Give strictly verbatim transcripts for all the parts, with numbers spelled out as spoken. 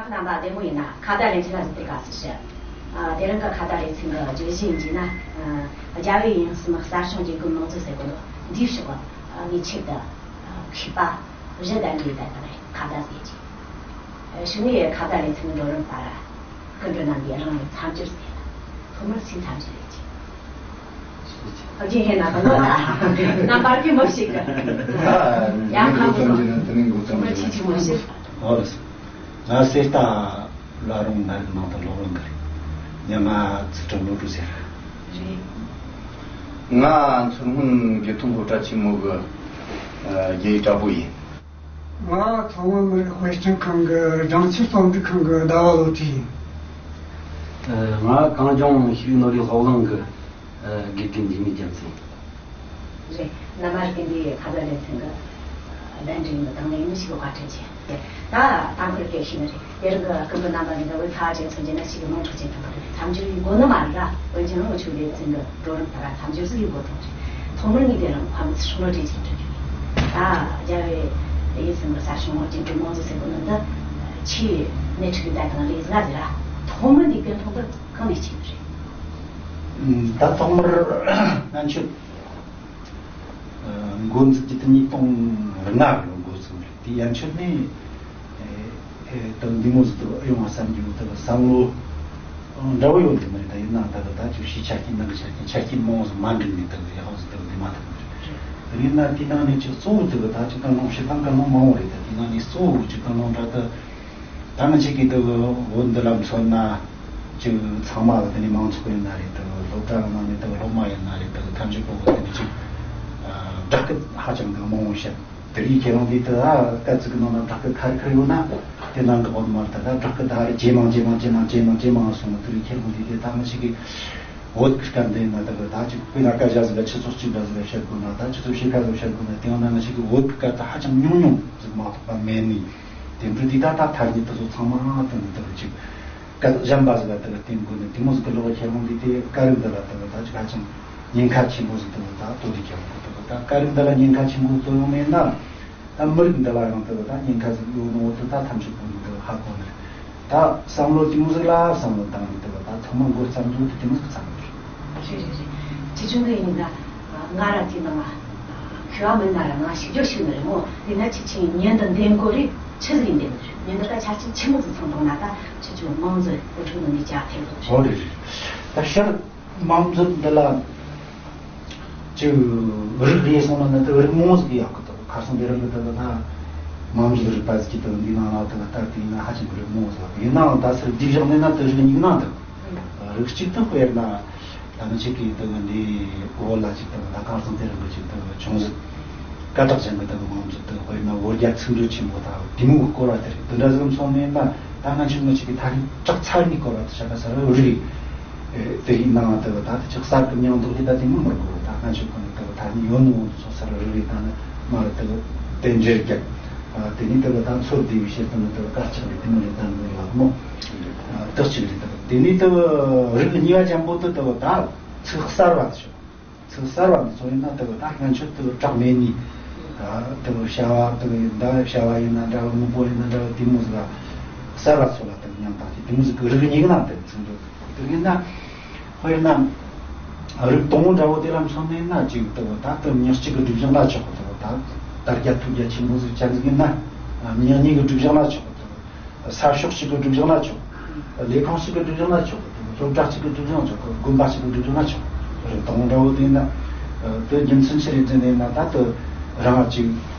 རྣམ་པ་བདེ་མོ་ཡིན་ན་ཁ་བརྡ་ལེ་ཚན་ལ་གཟིགས་ཏེ་དགའ་བསུ་ཞུ། ཨ། དེ་རིང་གི་ཁ་བརྡ་ལེ་ཚན་གྱི་བརྗོད་གཞི་ཡིན་གྱི་ན། ཨ། རྒྱལ་བའི་ཡང་སྲིད་གསར་བྱུང་རྒྱལ་ཁབ་དམངས་གཙོ་ཟེར་གོ་ནོ་འདིའི་ཕྱོགས་ལ་དམིགས་ཆད་དུ་མཁས་པ་གཞི་གདན་འདྲེས་དང་ཁ་བརྡ་ཟེར་གྱི། ཨ། ཞུ་ནས་ཁ་བརྡ་ལེ་ཚན་འགྲོ་རིམ་ལྟར་སྐུ་མགྲོན་རྣམ་པས་རང་རང་མཚམས་སྦྱོར་ཟེར། ཐོག་མར་སུས་མཚམས་སྦྱོར་ཡོད་ཀྱི། ཨ། རྒྱུན་ཧེ་ན་གང་ལ་རྣམ་པར་གྱི་མི་ཞིག་གི། ཡང་ཁམས་ཀྱི་ཐོག་མར་ཆེ་ཆུང་མི་ཞིག། ཨོ་ལགས། ང་གསེར་རྟ་བླ་རུང་ནང་ལ་ནང་དུ་ལོག་རིང་གི། ཉི་མ་ཚུལ་ཁྲིམས་བློ་གྲོས་ཟེར། རེད། ང་མཚོ་སྔོན་དགེ་ཐོན་སློབ་གྲྭ་ཆེན་མོ་གི་ཨ། དགེ་བའི་བཀྲ་བྷོ་ཡིན། ང་མཚོ་སྔོན་མི་རིགས་དཔེ་སྐྲུན་ཁང་གི་སྦྲང་ཆར་རྩོམ་སྒྲིག་ཁང་གི་ཟླ་བ་བློ་གྲོས་ཡིན། ཨ། ང་གངས་ལྗོངས་ཤེས་རིག་ནོར་བུའི་སློབ་གླིང་གི་ཨ། དགེ་རྒན་འཇིགས་མེད་རྒྱལ་མཚན། རེད། རྣམ་པ་རིག་ལྡན་པའི་ཁ་བརྡ་ལེ་ཚན་གྱི་གདན་འདྲེན་གྱི་དང་ལེན་མི་ཞིག་བཀའ་དྲིན་ཆེ། ད་ད་ཁུར་སྐད་ཤེས་ནི་རེད། དེ་རིང་གི་སྐུ་མགྲོན་རྣམ་པ་ནི་འདི་བོད་ཚ་བ་ཅན་མཚོན་རྒྱུ་ན་ཞིག་གི་མང་ཚོགས་ཅན་དུ་མཚམས་སྦྱོར་ཡིན་དགོས་ནི་མ་རེད་ལ། འོན་ཀྱང་འུ་ཆོའི་ལེ་ཚན་གྱི་འགྲོ་རིམ་ལྟར་མཚམས་སྦྱོར་ཟིག་ཡིན་དགོས་དོན་རེད། ཐོག་མར་ངས་དེ་རིང་ཁོ་མོ་ཚོ་བློ་གྲོས་ཅིག་འདྲི་རྒྱུ་ཡིན། ད་རྒྱལ་བའི་ཡིད་སེམས་ཀྱི་གསར་བྱུང་རྒྱལ་ཁབ་དམངས་གཙོ་ཟེར་གོ་ནི་འདི་ཆེས་སྣེ་ཁྲིད་ཀྱི་ད་དང་ལས་ཟིག་ཟེར་ར། ཐོག་མར་འདི་དགོན་ཐོག་ཏུ་གང་ནས་ཆེ་བ་རེད། ད་ཐོག་མར་ང་ཚོ་འགོ་འཛུགས་ཀྱི་དེ་ཉིས་སྟོང་ལྔ་ལོར་འགོ་ཚུགས་རེད། དེ་ཡན་ཆོད་ནས་ཨེ་ཨེ་དང་འདི་མོ་ཟིག་ཏུ་ཨེ་ཡོང་བ་བསམ་རྒྱུ་དེ་བསམ་བློ་འདྲ་བོ་ཡོད་དེ་མ་རེད། ད་ཡིན་ནའང་ད་གི་ད་ཅིག་ཕྱིའི་ཆ་རྐྱེན་ནང་གི་ཆ་རྐྱེན་ཆ་རྐྱེན་མང་བོ་ཟིག་མ་འགྲིག་ནས་ད་གི་ཡག་པོ་ཟིག་ད་གི་འདི་མ་ཐུབ་ནི་རེད། ཡིན་ན་དེ་ནང་ནས་ཅིག་གཙོ་བོ་དེ་གི་ད་ཅིག་ཀུན་སློང་ཕྱིར་བཏང་ཀུན་སློང་མང་བོ་རེད། ད་དེ་ནང་ནས་གཙོ་བོ་ཅིག་ཀུན་སློང་འདྲ་ད། ད་ང་ཅིག་གིས་དུ་བོད་འདི་ལ་མཚོན་ན་ཅིག་ཚང་མ་གི་དེ་ནས་མང་ཚོགས་ཡིན་ན་རེད། དུ་སློབ་གྲྭ་གི་ནང་ནས་དུ་སློབ་མ་ཡིན་ན་རེད། དུ་ཐམས་ཅད་པོ་གི་དེ་ནས་ཅིག་སྦྲག་སྐད་ཧ་ཅང་གི་མང་བོ་བཤད། དེ་རིགས་ཁྱེད་རང་གིས་དུ་ཨ་སྐད་ཅིག་གི་ནང་ན་སྦྲག་སྐད་ཁ་རི་ཁ་རི་ཡོད་ན་དེ་ནང་གི་བོད་མར་དུ་ད་སྦྲག་སྐད་ད་རེ་ཇེ་མང་ཇེ་མང་ཇེ་མང་ཇེ་མང་ཇེ་མང་སོང་ནས། དེ་རིགས་ཁྱེད་རང་གིས་དེ་ད་ང་ཅིག་གིས་བོད་ཀྱི་སྐད་འདི་ཡིན་ན་དུ་ད་ཅིག་དཔེར་ན་སྐད་ཆ་ཟིག་ལ་ཆུ་ཚོད་གཅིག་འདྲ་ཟིག་ལ་བཤད་དགོས་ན། ད་ཆུ་ཚོད་ཕྱེད་ཀ་ཟིག་བཤད་དགོས་ན། དེ་ཡང་ན་ང་ཅིག་གིས་བོད་ཀྱི་སྐད་ད་ཧ་ཅང་ཉུང་ཉུང་ཟིག་མ་གཏོགས་པ་མེད་ནི། དེ་འདྲ་དེ་ད་ལྟ་ཐ་སྙད་དེ་ཚོ་ཚང་མ་དེ་འདི་ལྟ་བུ་ཅིག་སྐད་གཞན་པ་ཟིག་ལ་དེ་ལ་བསྟན་དགོས་ནི་དེ་མོ་ཟིག་གི་ལོག་ཁྱེད་རང་འདི་དེ་སྐད་རིགས་འདི་ལ་དེ་ལ་ད་ཅིག་ཧ་ཅང་ཉེན་ཁ་ཆེན་པོ་ཟིག་དེ་ལ་ད་དོ་དེ་ཁྱེད་རང་གི་དེ་ལ་ད་སྐད་རིགས་འདི་ལ་ཉེན་ཁ་ཆེན་པོ་དོ་ཡོང་མེད་ན། ད་མི་རིགས་འདི་ལ་ཡང་དེ་ལ་ད་ཉེན་ཁ་ཟིག་ཡོད་ནོ་དེ་ད་ཐམས་ཅད་པོ་འདི་ཧ་གོ་ནི་རེད། ད་བསམ་བློ་དེ་མོ་ཟིག་ལ་བསམ་བློ་བཏང་ནས་དེ་ལ་ད་ཚང་མ་འགོ་བརྩམས་འདུག་དེ་དེ་མོ་ཟིག་བརྩམས་འདུག་རེད་རེད་རེད། ཅི་བྱུང་གི་ཡིན་ན། ང་ར་དེ་ནང་ལ་མཁས་པ་མིན་ན་ར་ང་ཞིབ་འཇུག་ཞིག་མི་རེད་མོ། ཡིན་ན་ཁྱེད་ཆོས་ཉིན་འདི་འདེམས་དགོས་རེད། ཆི་ཟིག་ཡིན་འདེམས་རེད། ཉིན་འདི་ད་ཆ་རྐྱེན་ཆི་མོ་ཟིག་ཚང་བཏང་ན་ད་ཁྱེད་ཆོ་མང་གཙོའི་འགོ་ཁྲིད་ནང་ནས་བཅའ་ཐེབས་དགོས་རེད། ཨོ་རེད་རེད། ད་ཕྱིར་མང་གཙོ་འདི་ལ་ཅིག་རིགས་རེ་སོང་ན་ད་རིགས་མང་ཟིག་ཡག་གི་འདུག་ཁ་སང་དེ་རིང་གི་ད་ད་མང་གཙོ་རིག་པ་ཟིག་གི་ད་འདི་ནང་ལ་ད་ད་དེ་ན་ཧ་ཅང་གི་རིགས་མང་ཟིག་ཡིན་ནའང་ད་སར་འདི་བཞག་ནས་ན་ད་རིགས་གཉིས་ནང་འདུག་རིགས་གཅིག་ཏུ་དཔེར་ན། ད་ནི་ཆེད་ཀྱི་དུ་འདི་འོ་ལ་ཅིག་དུ་ད་ཁ་སང་དེ་རིང་གི་ཅིག་དུ་ཆུང་ཟིག་སྐད་གྲགས་ཅན་གྱི་དུ་མང་ཚོགས་དུ་དཔེར་ན་བོད་རྒྱ་ཚིག་འབྲུ་ཆེན་པོ་དང་དེ་མོ་གི་སྐོར་བ་དེ་རེད། དུ་འདྲ་ཟིག་མཚོན་ནས་ན་ད་ང་ཆུང་ངུ་ཅིག་གི་ཐག་རིང་བྲག་ཚ་རིང་གི་སྐོར་བ་དུ་བཤད་པ་ས་རུ་རིགས་དེ་རིགས་ནང་དུ་ད་དུ་ཅིག་གསར་དུ་མྱང་འདུག་དེ་ད་དེ་མོ་མི་དགོས། ད་ང་ཆུང་ངུ་དུ་ཐག་རིང་ཡོད་ནོ་ཚོ་ས་རུ་རིགས་ད་ནི་མ་རུ་དུ་དེ་འདྲེར་རྒྱབ། དེ་ནས་དུ་ད་ཚོད་དེ་བའི་ཕྱིར་དུ་ནི་དུ་དཀར་ཆག་རེད། དེ་མོ་ལས་ད་ནི་ཡོད་མོ། དུ་གཅིག་རེད། དུ་དེ་ནས་དུ་རིགས་གཉིས་པ་ཅན་པོ་དུ་དུ་ད། ཚིག་གསར་བ་དེ་ཚིག་གསར་བ་འདི་ཚོ་ཡིན་ན་དེ་གི་ད་སྔོན་ཆད་དེ་གི་གྲགས་མེད་ནི། དེ་གི་བྱ་བ་དེ་གི་ཡིན་ད་བྱ་བ་ཡིན་ན་འདྲ་བ་དངོས་པོ་ཡིན་ན་འདྲ་བ་དེ་མོ་ཟིག་གསར་བ་ཚོ་ལ་དེ་གི་མྱང་བཏང་སྟེ་དེ་མོ་ཟིག་གི་རིགས་གཉིས་ནང་དེ་གི་ཚིག་འདི་དེ་ཡིན་ན། དཔེར་ན་རིགས་དང་པོ་འདྲ་བོ་དེ་ལ་མཚོན་ནས་ན་ཅིག་དེ་གི་ད་དེ་མྱི་གཅིག་གི་སྒྲིབ་སྦྱང་ལ་ཆོག་གི། དེ་གི་ད་དར་རྒྱས་ཐོས་རྒྱ་ཆེན་པོ་ཟིག་ཅན་ཟིག་ཡིན་ན་མྱི་གཉིས་གི་སྒྲིབ་སྦྱང་ལ་ཆོག་གི། དེ་གི། ས་ཕྱོགས་གཅིག་གི་སྒྲིབ་སྦྱང་ན་ཆོག་ལས་ཁུངས་གཅིག་གི་སྒྲིབ་སྦྱང་ན་ཆོག་སློབ་གྲྭ་གཅིག་གི་སྒྲིབ་སྦྱང་ཆོག་དགོན་པ་གཅིག་གི་སྒྲིབ་སྦྱང་ན་ཆོག་རིགས་དང་འདྲ་བོ་དེ་ཡིན་ན། དེ་རྒྱུ་མཚན་ཆི་རེད་ཟེར་ནས་ན་ད་དེ་རང་གཅིག་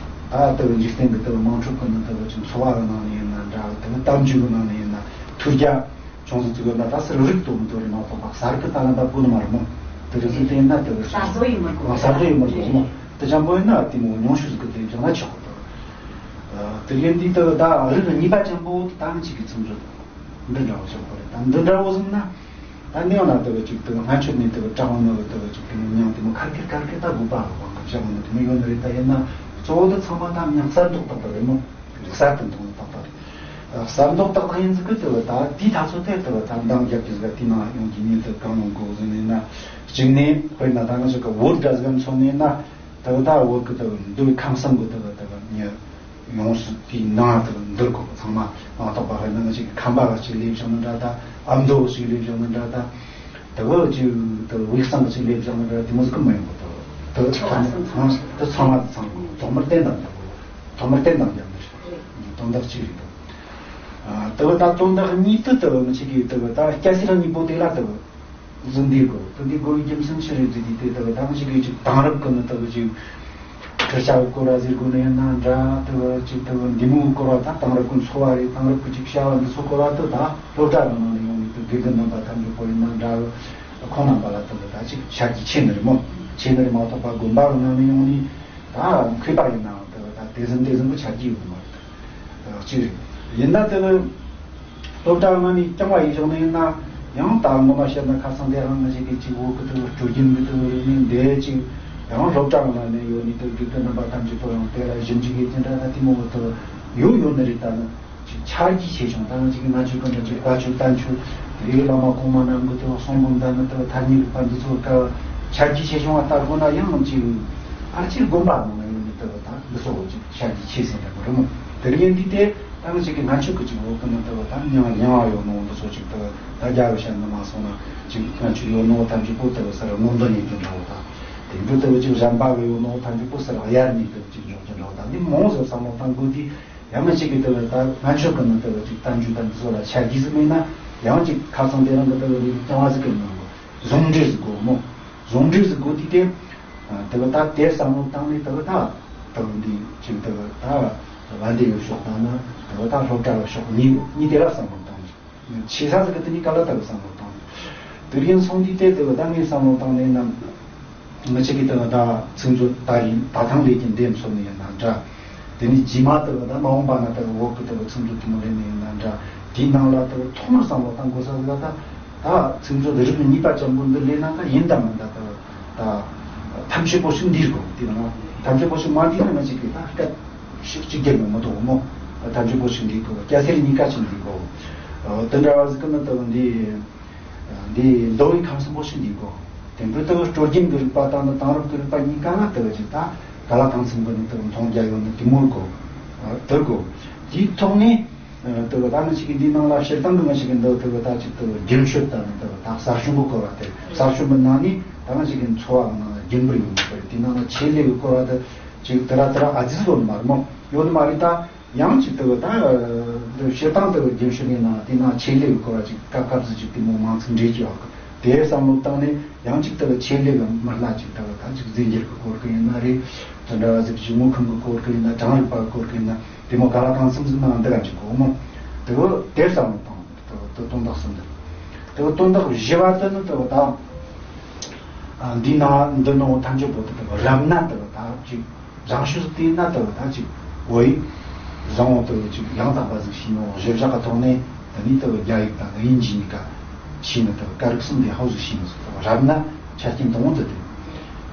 ད་དེ་འཇིག་རྟེན་གྱི་དེ་དམངས་ཁྲོད་ཀྱི་ནང་དེ་ཅིག་འཚོ་བ་གི་ནང་ནས་ཡིན་ན་འདྲ། དེ་གཏམ་རྒྱུད་གི་ནང་ནས་ཡིན་ན་ཐོས་རྒྱ་ཅུང་ཟད་ཅིག་ཡོད་ན་ད་སར་རིགས་དེ་མི་དོ་རེད་མ་གཏོགས་པ་གསར་གི་ད་ལ་ད་གོ་ནི་མ་རེད་མོ། དེ་རིགས་ཟིག་དེ་ཡིན་ན་དེ་གསར་བཟོ་ཡིན་མི་དགོས། གསར་བཟོ་ཡིན་མི་དགོས་མོ། དེ་ཅང་པོ་ཡིན་ན་དེ་མོ་ཉུང་ཤོས་ཟིག་གི་དེ་སྦྱང་ན་ཆོག་གི་དེ། དེ་ཡིན་དུས་དེ་ད་རིགས་གཉིས་པ་ཅན་པོ་དེ་ད་ང་ཅིག་གི་ཚིག་འབྲུ་འདི་འདྲ་བོ་ཞིག་གོ་རེད། ད་འདི་འདྲ་བོ་ཟིན་ན་ད་ནི་ཡང་ན་དེ་ཅིག་དེ་སྔ་ཆད་ནས་དེ་གྲགས་འོང་ནོ་དེ་ཅིག་དེ་མྱང་དེ་མོ་ཁར་ཁེར་ཁར་ཁེར་ད་དགོས་པ་གང་གི་བྱ་འོང་ནོ་དེ་མོ་ཡོད་ནི་རེད། ད་ཡིན་ན་གཙོ་བོ་དེ་ཚང་མ་ད་མྱང་གསར་མདོག་ཏག་ཏག་རེད་མོ། གསར་དུ་མདོག་ཏག་ཏག་རེད། གསར་མདོག་ཏག་ཏག་ཡིན་ཟིག་གི་དེ་ད་དེའི་ཐ་ཚོ་དེ་དེ་ད་འདང་རྒྱབ་ཀྱི་ཟིག་དེ་ནང་ཡོང་གི་མྱི་དེ་གང་ཡོང་དགོས་ཟིན་ནས་ན་གཅིག་ནས་དཔེར་ན་ད་ང་ཚོ་གི་བོད་འདྲ་ཟིག་མཚོན་ནས་ན། དེ་ད་བོད་ཀྱི་དེ་འདུལ་ཁང་གསུམ་གྱི་དེ་དེ་མྱི་ ཡོངས་སུ་དེའི་ནང་དུ་འདུལ་དགོས་པ། ཚང་མ་མ་གཏོགས་པ་ཧ་ན་ང་ཅིག་ཁམས་པ་ཅིག་སླེབས་བཞག་ན་འདྲ། ད་ཨ་མདོ་ཅིག་སླེབས་བཞག་ན་འདྲ། ད་དེ་བ་ཅིག་དེ་བ་དབུས་གཙང་ཅིག་སླེབས་བཞག་ན་འདྲ། དེ་མོ་ཟིག་གི་མ་ཡོང་གི། དེ་དེ་ཚང་མ་དེ་ཚང་མ་དེ་ཚང་དགོས། ཐོག་མར་བསྟན་དང་འཇལ་དགོས། ཐོག་མར་བསྟན་དང་འཇལ་དགོས། དོན་དག་གཅིག་རེད་དོ། ཨ། དེ་བ་ད་དོན་དག་གཉིས་དེ་དེ་བ་ང་ཅིག་གི་དེ་བ་ད་སྐྱ་སེར་གཉིས་པོ་དེ་ལ་དེ་བ། བཟོ་འདི་དགོས། དེ་འདི་དགོས་པའི་རྒྱུ་མཚན་ཆི་རེད་ཟེར་དུས། དེ་ལྟ་བུ་དང་ཞིག་གི་ཅིག་དེང་རབས་ཀྱི་ནི་ལྟ་བུ་ཅིག་ཁྲི་ཆ་གི་སྐོར་བ་ཟེར་དགོས་ནི་ཡིན་ན་འདྲ། ལྟ་བུ་ཅིག་ལྟ་བུ་འདི་མོའི་སྐོར་བ་དང་། དེང་རབས་ཀྱི་འཚོ་བ་རེད། དེང་རབས་ཀྱི་ཅིག་བྱ་བ་འདི་ཚོ་སྐོར་བ་དེ་ད་སློབ་གྲྭ་གི་ནང་ནས་ཡོང་ནས་དེ་དགེ་རྒན་རྣམ་པ་ཐམས་ཅད་པོ་ཡིན་ན་འདྲ། ཁོང་རྣམ་པ་ལ་ལྟ་བུ་ད་ཅིག་ཆ་རྒྱུས་ཆེ་ནི་རེད་མོ། ཆེ་ནི་རེད་མ་གཏོགས་པ་དགོན་པ་གི་ནང་ནས་ཡོང་ནས་ད་མཁས་པ་ཡིན་ནའང་ལྟ་བུ་ད་དེ་ཙམ་དེ་ཙམ་གྱི་ཆ་རྒྱུས་ཡོད་ནི་མ་རེད། གཅིག་རེད། ཡིན་ན་དེ་ནི་སློབ་གྲྭ་ནང་ནས་རྐྱང་བ་ཡིན་བཞག་ནི་ཡིན་ན་ཡང་། ད་ངོ་མ་བཤད་ན་ཁ་སང་དེ་རང་ང་ཞིག་གིས་ཅིག་འོག་གི་དེ་སྲོལ་རྒྱུན་གྱི་དེ་རིག་གནས་འདི་ཅིག་ཡང་སློབ་གྲྭ་ནང་ནས་ཡོད་ནི་དེ་དགེ་རྒན་རྣམ་པ་ཐམས་ཅད་པོ་ཡང་དེ་ལ་ཞིབ་འཇུག་ཡེད་ཀྱི་འདྲ་ད་དེ་མོ་དེ་ཡོད་ཡོད་ནི་རེད། ད་ནི་ཅིག་ཆ་རྒྱུས་ཆེ་ཆུང་། ད་ནི་ཅིག་ང་ཚོའི་གི་འདྲ་ཅིག་བཀའ་ཆོས་བསྟན་བཅོས་དེ་བླ་མ་གོང་མ་རྣམས་གི་དེ་གསུང་འབུམ་ད་ནི་དེ་ཐ་སྙད་རིག་པ་འདི་ཚོ་ཀ་ཆ་རྒྱུས་ཆེ་ཆུང་བ་ལྟ་དགོས་ན་ཡང་ཅིག་ཨ་ཅིག་དགོན་པ་ནང་ན་ཡོད་ནི་དེ་ད་འདི་ཚོ་ཅིག་ཆ་རྒྱུས་ཆེ་ཟེར་འདྲ་པོ་རེད་མོ། དེ་རིགས་ཡིན་དུས་དེ། ད་ང་ཅིག་གི་ང་ཆོས་ཀྱི་ཅིག་འོག་གི་ནང་དུ་བ་དང་མྱང་མྱང་བ་ཡོད་ནོ་འདི་ཚོ་ཅིག་དུ་ད་རྒྱ་བོད་ཤ་ནི་མ་སོང་ན་ཅིག་ང་ཆོས་ཡོད་ནོ་ཐམས་ཅད་པོ་དུ་སར་སྔོན་འདོན་ཡིན་གྱི་འདྲ་བོ་དང་། དེ་འདྲ་དུ་ཅིག་གཞན་པ་གི་ཡོད་ནོ་ཐམས་ཅད་པོ་སར་གཡར་ནས་དུ་ཅིག་འཇོག་གི་འདྲ་བོ་དང་། འདི་མང་ཟེར་བསམ་བློ་བཏང་དགོས་དུས། ཡང་ང་ཅིག་གི་དུ་ད་ང་ཆོས་ཀྱི་ནང་དུ་ཅིག་བསྟན་བཅོས་དང་འདི་ཚོ་ལ་ཆ་རྒྱུས་ཟིག་མེད་ན། ཡང་ཅིག་ཁ་སང་དེ་རིང་གི་དུ་རིག་རྐྱང་བ་ཟིག་གི་ནང་གི་ཟུང་འབྲེལ་ཟིག་དགོས་མོ། ཟུང་འབྲེལ་ཟིག་དགོས་དུས་དེ། དེ་གི་ད་དེར་བསམ་བློ་བཏང་ནས་དེ་གི་ད་དེ་གི་འདི་ཅིག་དེ་གི་ད་བན་དེ་གི་ཕྱོགས་དང་ནི་དེ་གི་ད་སློབ་གྲྭ་གི་ཕྱོགས་གཉིས་གཉིས་དེ་ལ་བསམ་བློ་བཏང་ནས་ཆེ་ས་ཟིག་གི་དེ་གཉིས་ཀ་ལ་དེ་གི་བསམ་བློ་བཏང་ནས། དེ་རིང་སོང་དུས་དེ་དེ་གི་ད་ངས་བསམ་བློ་བཏང་ནས་ན། ང་ཅག་གི་དེ་གི་ད་ཚིག་མཛོད་ད་རིང་ད་ཐང་ལས་ཀྱི་འདེམས་སོང་ནས་ཡིན་ན་འདྲ། དེ་ནས་རྗེས་མ་དེ་གི་ད་མ་འོངས་པ་ན་དེ་གི་འོག་གི་དེ་གི་ཚིག་མཛོད་དེ་མོ་ལས་ནས་ཡིན་ན་འདྲ། དེའི་ནང་ལ་དེ་གི་ཐོག་མར་བསམ་བློ་བཏང་དགོས་ས་ཟིག་ལ་ད། ད་ཚིག་མཛོད་རིགས་གཉིས་པ་ཅན་པོ་འདི་ལས་ན་ད་ཡིན་དང་མིན་ད་ལྟ་ད་ཐམས་ཅད་པོ་ཞིག་འདིར་གོ། དེ་ན་ཐམས་ཅད་པོ་ཞིག་མ་འདི་ན་ང་ཅིག་གིས་ད་སྐད་ཞིག་གཅིག་རྒྱབ་ནས་མི་ཐོག་མོ། ཐམས་ཅད་པོ་ཞིག་འདི་གོ། སྐྱ་སེར་གཉིས་ཀ་ཞིག་འདི་གོ། དེ་འདྲ་བ་ཟིག་གི་ནི་ད་འདི་འདི་མདོ་དབུས་ཁམས་གསུམ་པོ་ཞིག་འདི་གོ། དེ་འདྲ་ད་སྲོལ་རྒྱུན་གྱི་རིག་པ་དང་ནི་དེང་རབས་ཀྱི་རིག་པ་གཉིས་ཀ་ལ་ད་ཅིག་ད་ག་ལ་གང་འཚམ་གི་ནི་ད་མཐོང་རྒྱ་ཡོད་ནི་དེ་མོ་གོ། དེ་གོ། དེའི་ཐོག་ནས། དེ་གི་ད་ང་ཅིག་གི་འདི་ནང་ལ་སྤྱིར་བཏང་གི་ང་ཅིག་གི་འདི་དེ་གི་ད་ཅིག་དེ་གི་རྒྱུན་སྤྱོད་དང་ནི་དེ་གི་ད་གསར་བྱུང་གི་སྐོར་བ་དེ། གསར་བྱུང་གི་ནང་ནས་ད་ང་ཅིག་གི་འཚོ་བ་ནང་རྒྱུན་པར་ཡོད་པ་རེད། དེ་ནང་ལ་ཆེད་ལས་གི་སྐོར་བ་དེ་ཅིག་དེ་ར་དེ་ར་ཨ་ཙི་ཡོད་ནི་མ་རེད་མོ། ཡོད་ནི་མ་རེད། ད་ཡང་ཅིག་དེ་གི་ད་འདི་སྤྱིར་བཏང་དེ་གི་རྒྱུན་སྤྱོད་ནས་ནང་དེ་ནང་ཆེད་ལས་གི་སྐོར་བ་ཅིག་སྐབས་སྐབས་སུ་ཅིག་དེ་མོ་མང་ཚིག་འདྲེས་ཀྱི་ཡོད་གི། དེའི་བསམ་བློ་བཏང་ནས་ཡང་ཅིག་དེ་གི་ཆེད་ལས་གི་མི་སྣ་ཅིག་དེ་གི་ད་ཅིག་རྫས་འགྱུར་གི་སྐོར་གི་ཡིན་ན་རེད། དེ་འདྲ་བ་ཟིག་ཅིག་དངོས་ཁམས་གི་སྐོར་གི་ཡིན་ན། གྲངས་རིག་པ་གི་སྐོར་གི་ཡིན་ན། དེ་མོ་ག་ལ་གང་འཚམ་ཟིག་ནང་འདི་ག་ཅིག་གོ་མོ། དེ་གི་དེར་བསམ་བློ་བཏང་། དེ་གི་དོན་དག་གསུམ་འདི། དེ་གི་དོན་དག་བཞི་བ་དེ་ནི་དེ་གི་ད་ཨ་འདི་ན་འདི་ནོ་ཐམས་ཅད་པོ་དེ་དེ་གི་རབ་ན་དེ་གི་ད་ཅིག་རང་ཤུགས་སུ་བལྟས་ན་དེ་གི་ད་ཅིག་བོད་ཡིག་བཟང་བོ་དེ་གི་ཅིག་ཡང་དག་པ་ཟིག་ཤེས་ནོ། གཞི་བཞག་གི་ཐོག་ནས་དེ་ནི་དེ་གི་རྒྱ་ཡིག་དང་དབྱིན་ཇི་གཉིས་ཀ་ཤེས་ནི། དེ་གི་སྐད་རིགས་གསུམ་དེ་ཧ་གོ་ཟིག་ཤེས་ནི་ཟིག། དེ་གི་རབ་ན་ཆ་རྐྱེན་དང་པོ་དེ་དེ།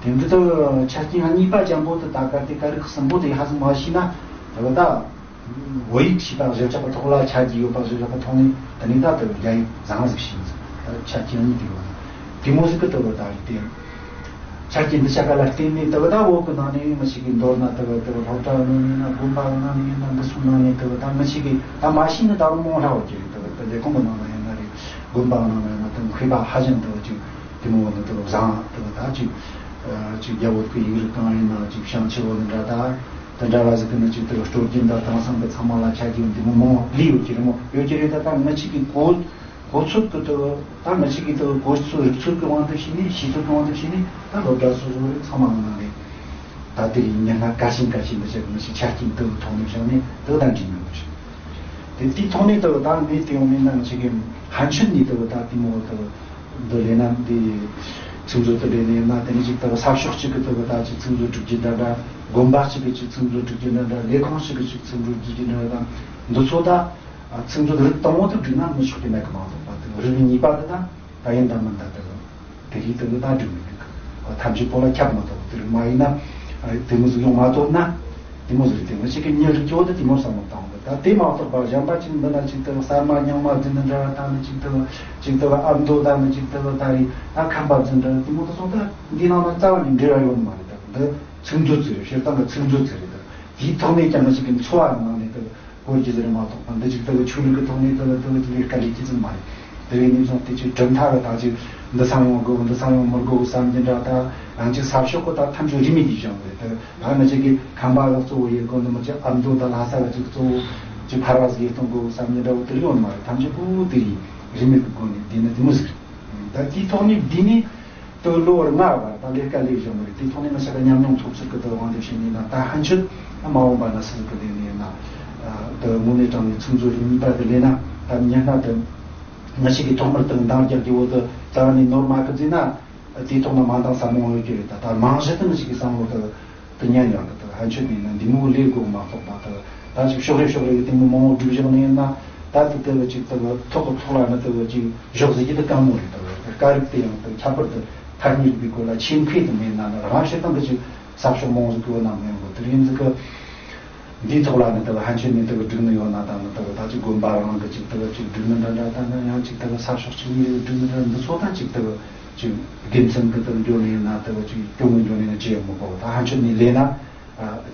དེ་འདི་དེ་གི་ཆ་རྐྱེན་གཉིས་པ་ཅན་པོ་དེ་ད་ག་དེ་སྐད་རིགས་གསུམ་པོ་དེ་ཧ་ཟིག་མ་ཤེས་ན་དེ་གི་ད། བོད་ཡིག་ཤེས་པ་གཞི་བཞག་པ་ཐོག་ལ་ཆ་རྒྱུས་ཡོད་པ་གཞི་བཞག་པ་ཐོག་ནས་དེ་ནས་ད་དེ་རྒྱ་ཡིག་བཟང་ཟིག་ཤེས་ཟིག། ད་ཆ་རྐྱེན་གཉིས་དེ་ཡོད་ན་དེ་མོ་ཟིག་གི་དེ་བ་ད་རིགས་དེ། ཆ་རྐྱེན་འདི་ཆ་ག་ལ་བརྟེན་ནས་དེ་བ་ད་བོད་གི་ནང་ནས་མི་ཞིག་གིས་མདོར་ན་དེ་བ་དེ་བ་སློབ་གྲྭ་ནང་ནས་ཡིན་ན། དགོན་པ་ནང་ནས་ཡིན་ན། འདི་ཚོ་ནང་ནས་དེ་བ་ད་མི་ཞིག་གིས་ད་མ་ཤེས་ན་ད་རུང་མང་ལྷག་བ་ཅིག་རེད། དེ་བ་དེ་ལས་ཁུངས་གི་ནང་ན་ཡིན་ན་རེད། དགོན་པ་ནང་ན་ཡིན་ན། དེ་མཁས་པ་ཧ་ཅང་དེ་བ་ཅིག་དེ་མོ་བ་ནི་དེ་བ་བཟང་དེ་བ་ད་ཅིག་ཅིག་རྒྱ་བོད་ཀྱི་ཡིག་རིགས་གང་ཡིན་ན་ཅིག་བྱང་ཆུབ་བོ་ནི་འདྲ་ད། དེ་འདྲ་བ་ཟིག་གི་ནི་ཅིག་དེ་གི་སྲོལ་རྒྱུན་དང་དེང་སང་གི་ཚང་མ་ལ་ཆ་རྒྱུས་འདི་མོ་མང་ལི་ཡོད་ཀྱི་རེད་མོ། ཡོད་ཀྱི་རེད། ད་ད་ང་ཅིག་གི་གོ་གོ་ཚོད་ཀྱི་དེ་ད་ང་ཅིག་གི་དེ་གོ་ཚོད་རིག་ཚོད་ཀྱི་དབང་དུ་བྱས་ནས། ཤེས་ཚོད་ཀྱི་དབང་དུ་བྱས་ནས་ད་སློབ་གྲྭ་སོ་སོ་རེད། ཚང་མ་ནང་ནས་ད་དེ་རིང་ཉི་མ་འགའ་ཤས་འགའ་ཤས་འདི་ཅག་གི་ང་ཅིག་ཆ་རྐྱེན་དེ་གི་ཐོག་ནས་བཞག་ནས་དེ་ད་འགྲིག་མི་འདུག་ཞིག། དེ་དེའི་ཐོག་ནས་དེ་ད་ངས་དེ་ཡོང་མིན་ན་ང་ཅིག་གི་ཕན་ཆད་ནས་དེ་ད་དེ་མོ་དེ། འདི་ལས་ན་འདི་ཚིག་མཛོད་དུ་ལས་ནས་ན། དེ་ནས་ཅིག་ལྟ་བུ་ས་ཕྱོགས་གཅིག་གི་ལྟ་བུ་ད་ཅིག་ཚིག་མཛོད་སྒྲིག་རྒྱུ་འདྲ་འདྲ། དགོན་པ་གཅིག་གི་ཅིག་ཚིག་མཛོད་སྒྲིག་རྒྱུ་འདྲ་འདྲ། ལས་ཁུངས་གཅིག་གི་ཅིག་ཚིག་མཛོད་སྒྲིག་རྒྱུ་འདྲ་འདྲ་དང་། འདི་ཚོ་ད་ཚིག་མཛོད་རིགས་དང་པོ་དེ་སྒྲིག་ན་མི་ཆོག་གི་མེད་གི་མ་གཏོགས་པ། དེ་རིགས་གཉིས་པ་དེ་ད་ད་ཡིན་ད་མིན་ད་དེ་དེ་རིགས་དེ་ད་སྒྲིག་མི་དགོས་གི། ཐམས་ཅད་པོ་ལ་ཁྱབ་མ་ཐུབ། དེ་རིགས་མ་ཡིན་ན་དེ་མོ་ཟིག་ཡོང་མ་ཐུབ་ན། དེ་མོ་ཟིག་རེད། དེ་མོ་ཞིག་གི་མྱི་རིགས་ཀྱི་འོག་ཏུ་དེ་མོ་བསམ་བློ་བཏང་གི། ད་དེ་མ་གཏོགས་པ་གཞན་པ་ཅིག་འདི་ན་ཅིག་ལྟ་བུ་གསར་མ་རྙིང་མ་བརྫིས་ནི་འདྲ་བ་དང་ནི། ཅིག་ལྟ་བུ་ཅིག་ལྟ་བུ་ཨ་མདོ་དང་ནི། ཅིག་ལྟ་བུ་ད་རེས་ད་ཁམས་པ་བརྫིས་འདྲ་དེ་མོ་དེ་ཚོ་ད་འདི་ནང་ན་རྩ་བ་ནས་འབྲེལ་བ་ཡོད་ནི་མ་རེད། ད་འདི་ཚིག་མཛོད་ཟེར་རེད། སྤྱིར་བཏང་གི་ཚིག་མཛོད་ཟེར་རེད། ད་ དེའི་ཐོག་ནས་ཀྱང་ཞིག་གི་འཚོ་བ་ནང་ནས་དེ་གོ་རྒྱུ་ཟེར་མ་གཏོགས་པ། འདི་ཅིག་དེ་ཆོས་ལུགས་ཀྱི་ཐོག་ནས་དེ་དེ་ལས་ཀ་ལས་ཀྱི་ཙམ་མ་རེད། དེ་བས་ནས་བཟུང་སྟེ་ཅིག་གྲུབ་མཐའ་གི་ད་ཅིག་འདི་ཚང་ཡོང་དགོས། འདི་ཚང་ཡོང་མི་དགོས་བསམ་གྱི་འདྲ། ད་ཡང་ཅིག་ས་ཕྱོགས་ཀྱི་ད་ཐམས་ཅད་རིས་མེད་ཀྱི་བྱུང་བས། དེ་ད་ནི་ཅིག་གི་ཁམས་པ་གི་གཙོ་བོ་ཡིན་དགོས། འདི་མི་ཅིག་ཨ་མདོ་དང་ལྷ་ས་གི་ཅིག་གཙོ་བོ་ཅིག་ཕལ་བ་ཟིག་གཏོང་དགོས་བསམ་གྱི་འདྲ་བོ་དེ་ཡོད་མ་རེད། ཐམས་ཅད་པོ་དེ་རིས་རིས་མེད་ཀྱི་སྒོ་ནས་བསྡུས་ན་དེ་མོ་ཟིག་རེད། ད་དེའི་ཐོག་ནས་བསྡུས་ནས། དུ་ལོ་བར་ལྔ་བར་ད་ལས་ཀ་ལས་བཞིན་པ་རེད། དེ་ཐོག་ནས་ང་ཆ་ག་ཉམས་མྱོང་ཐོབ་ཚུལ་གི་དུ་དབང་དུ་བྱས་ནས་ན། ད་ཕན་ཆད་མ་འོངས་པ་ན་སུ་གི་ལས་ནས་ན། དུ་དངོས་གནས་དྲང་ནས་ཚིག་མཛོད་གཉིས་པ་དུ་ལས་ན། ད་ཉན་ན་དུ་ང་ཆ་གི་ཐོག་མར་དུ་འདང་རྒྱག་གི་འོ་དུ་རྩ་བ་ནས་ནོར་མ་གི་ཟིན་ན། དེའི་ཐོག་ན་མ་འདང་ས་མང་ཡོད་ཀྱི་རེད། ད་ད་རྨང་གཞི་དུ་ང་ཆ་གི་བསམ་བློ་དུ། དུ་ཉན་ཡང་དུ་ཧན་ཆོད་ནས་ན་འདི་མོ་ལས་དགོས་མ་གཏོགས་པ། དུ་ད་ཅིག་ཕྱོགས་རེ་ཕྱོགས་རེ་གི་དེ་མོ་མང་བོ་སྒྲུབ་བཞག་ནས་ན། ད་དུ་དེ་བ་ཅིག་དུ་ཐོག་གི་ཐོག་ལ་ནི་དུ་ཅིག་བཞག་ཟིག་གི་དུ་དཀའ་མོ་རེད། དུ་སྐད་རིགས་དེ་ཡང་དུ་ཁྱད་པར་དུ་ཐ་སྙད་པའི་སྐོར་ལ་ཆེད་མཁས་དུ་མེད་ན་ནི་རང་བྱེད་སྟངས་དུ་ཅིག་ས་ཕྱོགས་མང་ཟིག་གི་བ་ན་མེད་གོ། དུ་ཡིན་ཟིག་གི། འདིའི་ཐོག་ལ་ནི་དུ་ཧན་ཆོད་ནས་དུ་སྒྲིག་ནི་ཡོད་ན། ད་ནི་དུ་ད་ཅིག་དགོན་པ་རང་གི་ཅིག་དུ་ཅིག་སྒྲིག་ནི་འདྲ་འདྲ། ད་ནི་ཡང་ཅིག་དུ་ས་ཕྱོགས་ཅིག་ནས་སྒྲིག་ནི་འདྲ། འདི་ཚོ་ད་ཅིག་དུ་ཅིག་དགེ་མཚན་གི་དུ་འགྱོ་ནས་ན། དུ་ཅིག་སྐྱོ་མོ་འགྱོ་ནས་ན་ཅི་ཡང་མི་གོ། ད་ཧན་ཆོད་ནས་ལས་ན། ཨ།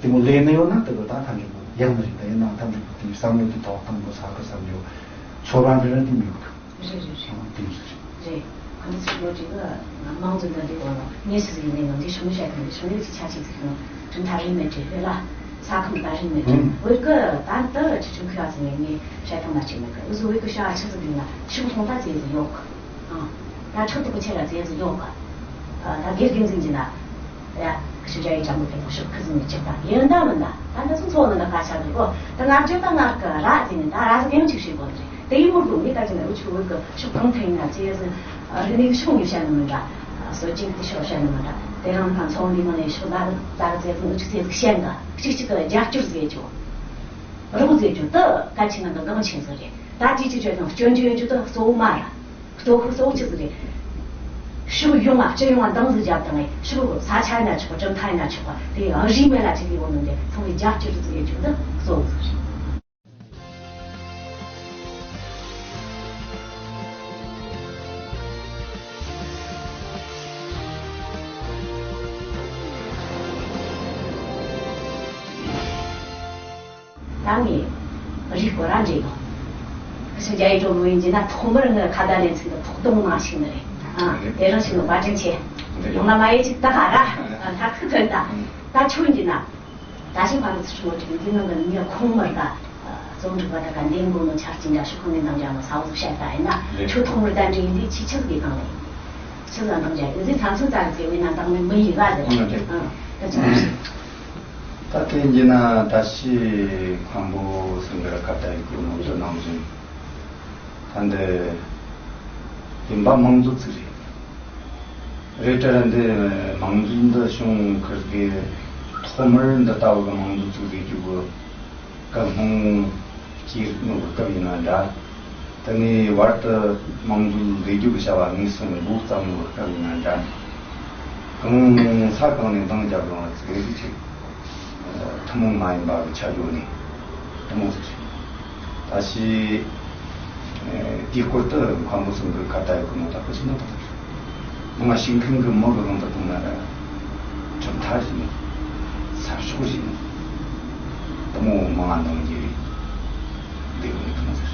དེ་མོ་ལས་ནི་ཡོད་ན་དེ་གི་ད་ཐམས་ཅད་པོ་ཡག་ནི་རེད། ད་ཡིན་ནའང་ཐམས་ཅད་པོ་དེའི་བསམ་བློ་དེ་ཐོག་གཏོང་དགོས་ས་གི་བསམ་བློ་ཚོར་བ་འདྲ་ར་དེ་མི་ཡོང་གི། རེད་རེད་རེད། ཨ། དེ་མོ་ཟིག་རེད། རེད། ཁོ་ཚོ་ཚོ་བློ་གྲོས་གི་མང་ཚོགས་འདི་འདྲའི་སྒང་ལ་ངས་ཆི་ཟིག་ཡིན་ནའི་ནང་འདི་ཞུ་མི་བྱ་གི་འདི་ཞུ་མི་ཅི་ཆ་ཆི་ཟིག་ཡོང་གྲུབ་མཐའ་རིས་མེད་འདྲ་བས་ལ། ས་ཁམས་ད་རིས་མེད་འདྲ། ཨང་། བོད་གི་ད་ལྟ་ཆི་ཆུང་ཁ་ཟིག་ངས་ངས་བཤད་སྟངས་ལ་ཅི་མེད་གི། འུ་ཟོ་བོད་གི་བྱ་ཆི་ཟིག་ཡིན་ན་ཤུགས་ཐོང་ད་ཙེ་ཟིག་ཡོད་གི། ཨང་། ད་ཁྲག་ཐོག་གི་ཆེ་ར་ཙེ་ཟིག་ཡོད་ག། ད་དགེ་རྒན་ཟིན་གྱི་ན། ཡ། ཤི་རྒྱ་ཡི་ཅང་མི་ཕེབས་ཤོག་ཁི་ཟིན་ནི་ཅིག་ད་ཡིན་ད་མིན་ད། ད་འདི་ཚོ་འཚོ་ནི་ད་ཁ་ཆག་གི་གོ། ད་ང་བརྗོད་ད་ང་གི་ར་ཟིན་ནི་ད་ར་ཟིག་ཡང་ཅིག་ཤེས་གོ་ནི་རེད། དེ་ཡིན་མོ་དུ་ངས་ད་ཅི་ན་འུ་ཆུ་བོད་གི་ཤོག་གང་ཐེངས་ན་ཙེ་ཟིན། རི་ནི་ཤོག་ངས་བཤད་ནི་མིན་ད། སོ་ཅིག་དེ་ཤོག་བཤད་ནི་མིན་ད། དེ་རང་ད་འཚོ་འདི་མ་ནས་ཤོག་ད་ད་ཙེ་ཟིན་འུ་ཆུ་ཙེ་ཟིག་བཤད་ད་ཅིག་ཅིག་གི་རྒྱབ་སྐྱོར་ཟེར་རྒྱུ། རོགས་ཟེར་རྒྱུ་དུ་གལ་ཆེ་ན་འདི་འགངས་ཆེན་ཟིག་རེད། ད་ཅིག་ཅིག་བྱས་ཙང་སྐྱོན་བརྗོད་ཡོད་རྒྱུ་དུ་གཙོ་བོ་མ་ར། གཙོ་བོ་གཙོ་བོ་ཆི་ཟིག་རེད། ཕྱོགས་ཡོངས་ལ་སྤྱི་ཡོངས་ལ་འདང་ཟིག་བརྒྱབ་དང་ངས་ཕྱོགས་ས་ཆ་ཡིན་ན་ཆོག་གྲུབ་མཐའ་ཡིན་ན་ཆོག་དེ་ཡང་རིས་མེད་ལ་ཆི་ལས་བོ་ནང་གི་ཚང་མས་རྒྱབ་སྐྱོར་ཟིག་ཡོད་རྒྱུ་འདི་གཙོ་བོ་ཟིག་རེད། ད་ངས་རིགས་སྐོར་ར་འདྲེས་ཡོང་། ཕྱི་རྒྱ་ཡི་ཀྲོ་མོ་ཡིན་གྱི་ན་ཐོག་མར་ངི་ཁ་བརྡ་ལེན་ཚིག་ཏུ་ཐོག་གཏོང་ནང་ཞིག་ནི་རེད། ཨ། དེ་རིང་ཞིག་ནི་བཀའ་དྲིན་ཆེ། ཡོང་ན་མ་ཡེ་ཅིག་ད་ག་ར། ཨ། ད་ཐུག་ཐོན་ད། ད་ཁྱོད་ཀྱི་ན། ད་ཞིག་ཕ་རུ་ཚུ་ཆུང་བ་ཅིག་འདི་ནང་གི་ངས་ཁོང་མར་ད། རྩོམ་སྒྲིག་པ་ད་ག་འདེམས་དགོས་ནོ་ཆ་རྐྱེན་འདྲ་ཞིག་ཁོང་ནས་འདང་རྒྱག་ནོ་ས་འོག་བཤད་ད་ཡིན་ན། ཁྱོད་ཐོག་མར་ད་འདྲེ་ཡིན་དུས་ཆི་ཆི་གི་གང་ལ་ཡིན། ཆི་ལ་འདང་རྒྱག་ཡིན་དུས་ཚང་ཚུན་ད་རེ་ཟེར་བས་ན་འདང་མི་མི་ཡིན་ག་ཟེར། ཨ། ད་ཚོད་ད་དེ་ཡིན་ན་ད་ཤི་མཁན་པོ་སེང་གེར་ཁ་བརྡ་ཡི་གུ་ནོར་དུ་ནང་བཞིན། ད་འདི་བདེན་པ་མང་ཚོགས་ཚིག་རེད། རེད་དྲ་འདི་མང་ཚོགས་འདི་བྱུང་ཁུར་གི་ཐོག་མར་འདི་ལྟ་བུ་གི་མང་ཚོགས་ཚིག་རེད་རྒྱུ་གི་སྐབས་ལྷུང་སྐྱེས་རིགས་ནོར་གི་སྐབས་ཡིན་ན་འདྲ། དེ་ནས་བར་དུ་མང་ཚོགས་ལས་རྒྱུ་གི་བྱ་བ་དངོས་སུ་འགོ་བརྩམས་ནོར་གི་སྐབས་ཡིན་ན་འདྲ། གང་ས་གང་ནས་འདང་རྒྱབ་རུང་བ་ཚིག་རེ་ཟིག་ཆེ། ཐུན་མོང་མ་ཡིན་པ་གི་ཆ་བཞག་ནས་ཐུན་མོང་ཟིག་རེད། ད་ཕྱིས་དེའི་སྐོར་དུ་མཁན་པོ་ཚང་གི་ཁ་བརྡ་ཡི་གུ་ནང་ད་ཁོ་ཆི་ན་ད་ད་རེད། མི་ང་ཤེས་མཁན་གི་མི་གི་དབང་དུ་བཏང་ན་ར། གྲུབ་མཐའ་ཞིག་ནི། ས་ཕྱོགས་ཞིག་ནི། དུ་མོ་མང་ང་འདང་རྒྱུ་རེད། འདི་གི་ནི་ཐུན་མོང་ཟིག་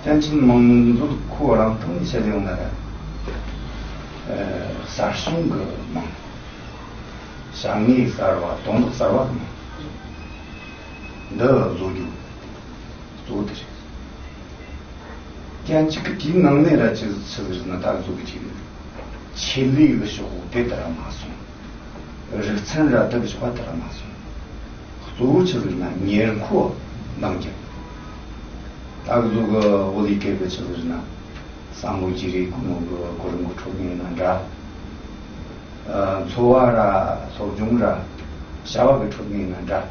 རེད། ཅན་ཅིན་མང་ཚོགས་ཁོ་རང་ཐང་ནས་བཤད་ཡོང་ན་ར། གསར་བྱུང་གི་མང་། བྱ་དངོས་གསར་བ་དོན་དག་གསར་བ་གི་མང་། འདི་བཟོ་རྒྱུ་གཙོ་བོ་དེ་རེད། ཀྱང་གཅིག་གི་དེའི་ནང་ནས་ར་ཆི་ཆི་ཟིག་ན་ད་བཟོ་གི་ཅིག་ཆེད་ལས་གི་ཕྱོགས་དེ་ལྟར་མ་སོང་། རིག་ཚན་ར་དེ་གི་ཕྱོགས་ལྟར་མ་སོང་། གཙོ་བོ་ཆི་ཟིག་ན་ཉེར་མཁོ་འདང་རྒྱག་ད་གི་བཟོ་གི་བོད་ཡིག་སྐད་གི་ཆི་ཟིག་ན་བསམ་བློ་བརྗེ་རེས་གོ་ནོ་གི་གོ་རིམ་གི་ཁྲོད་ནས་ན་འདྲ། འཚོ་བ་ར་སློབ་སྦྱོང་ར་བྱ་བ་གི་ཁྲོད་ནས་ན་འདྲ།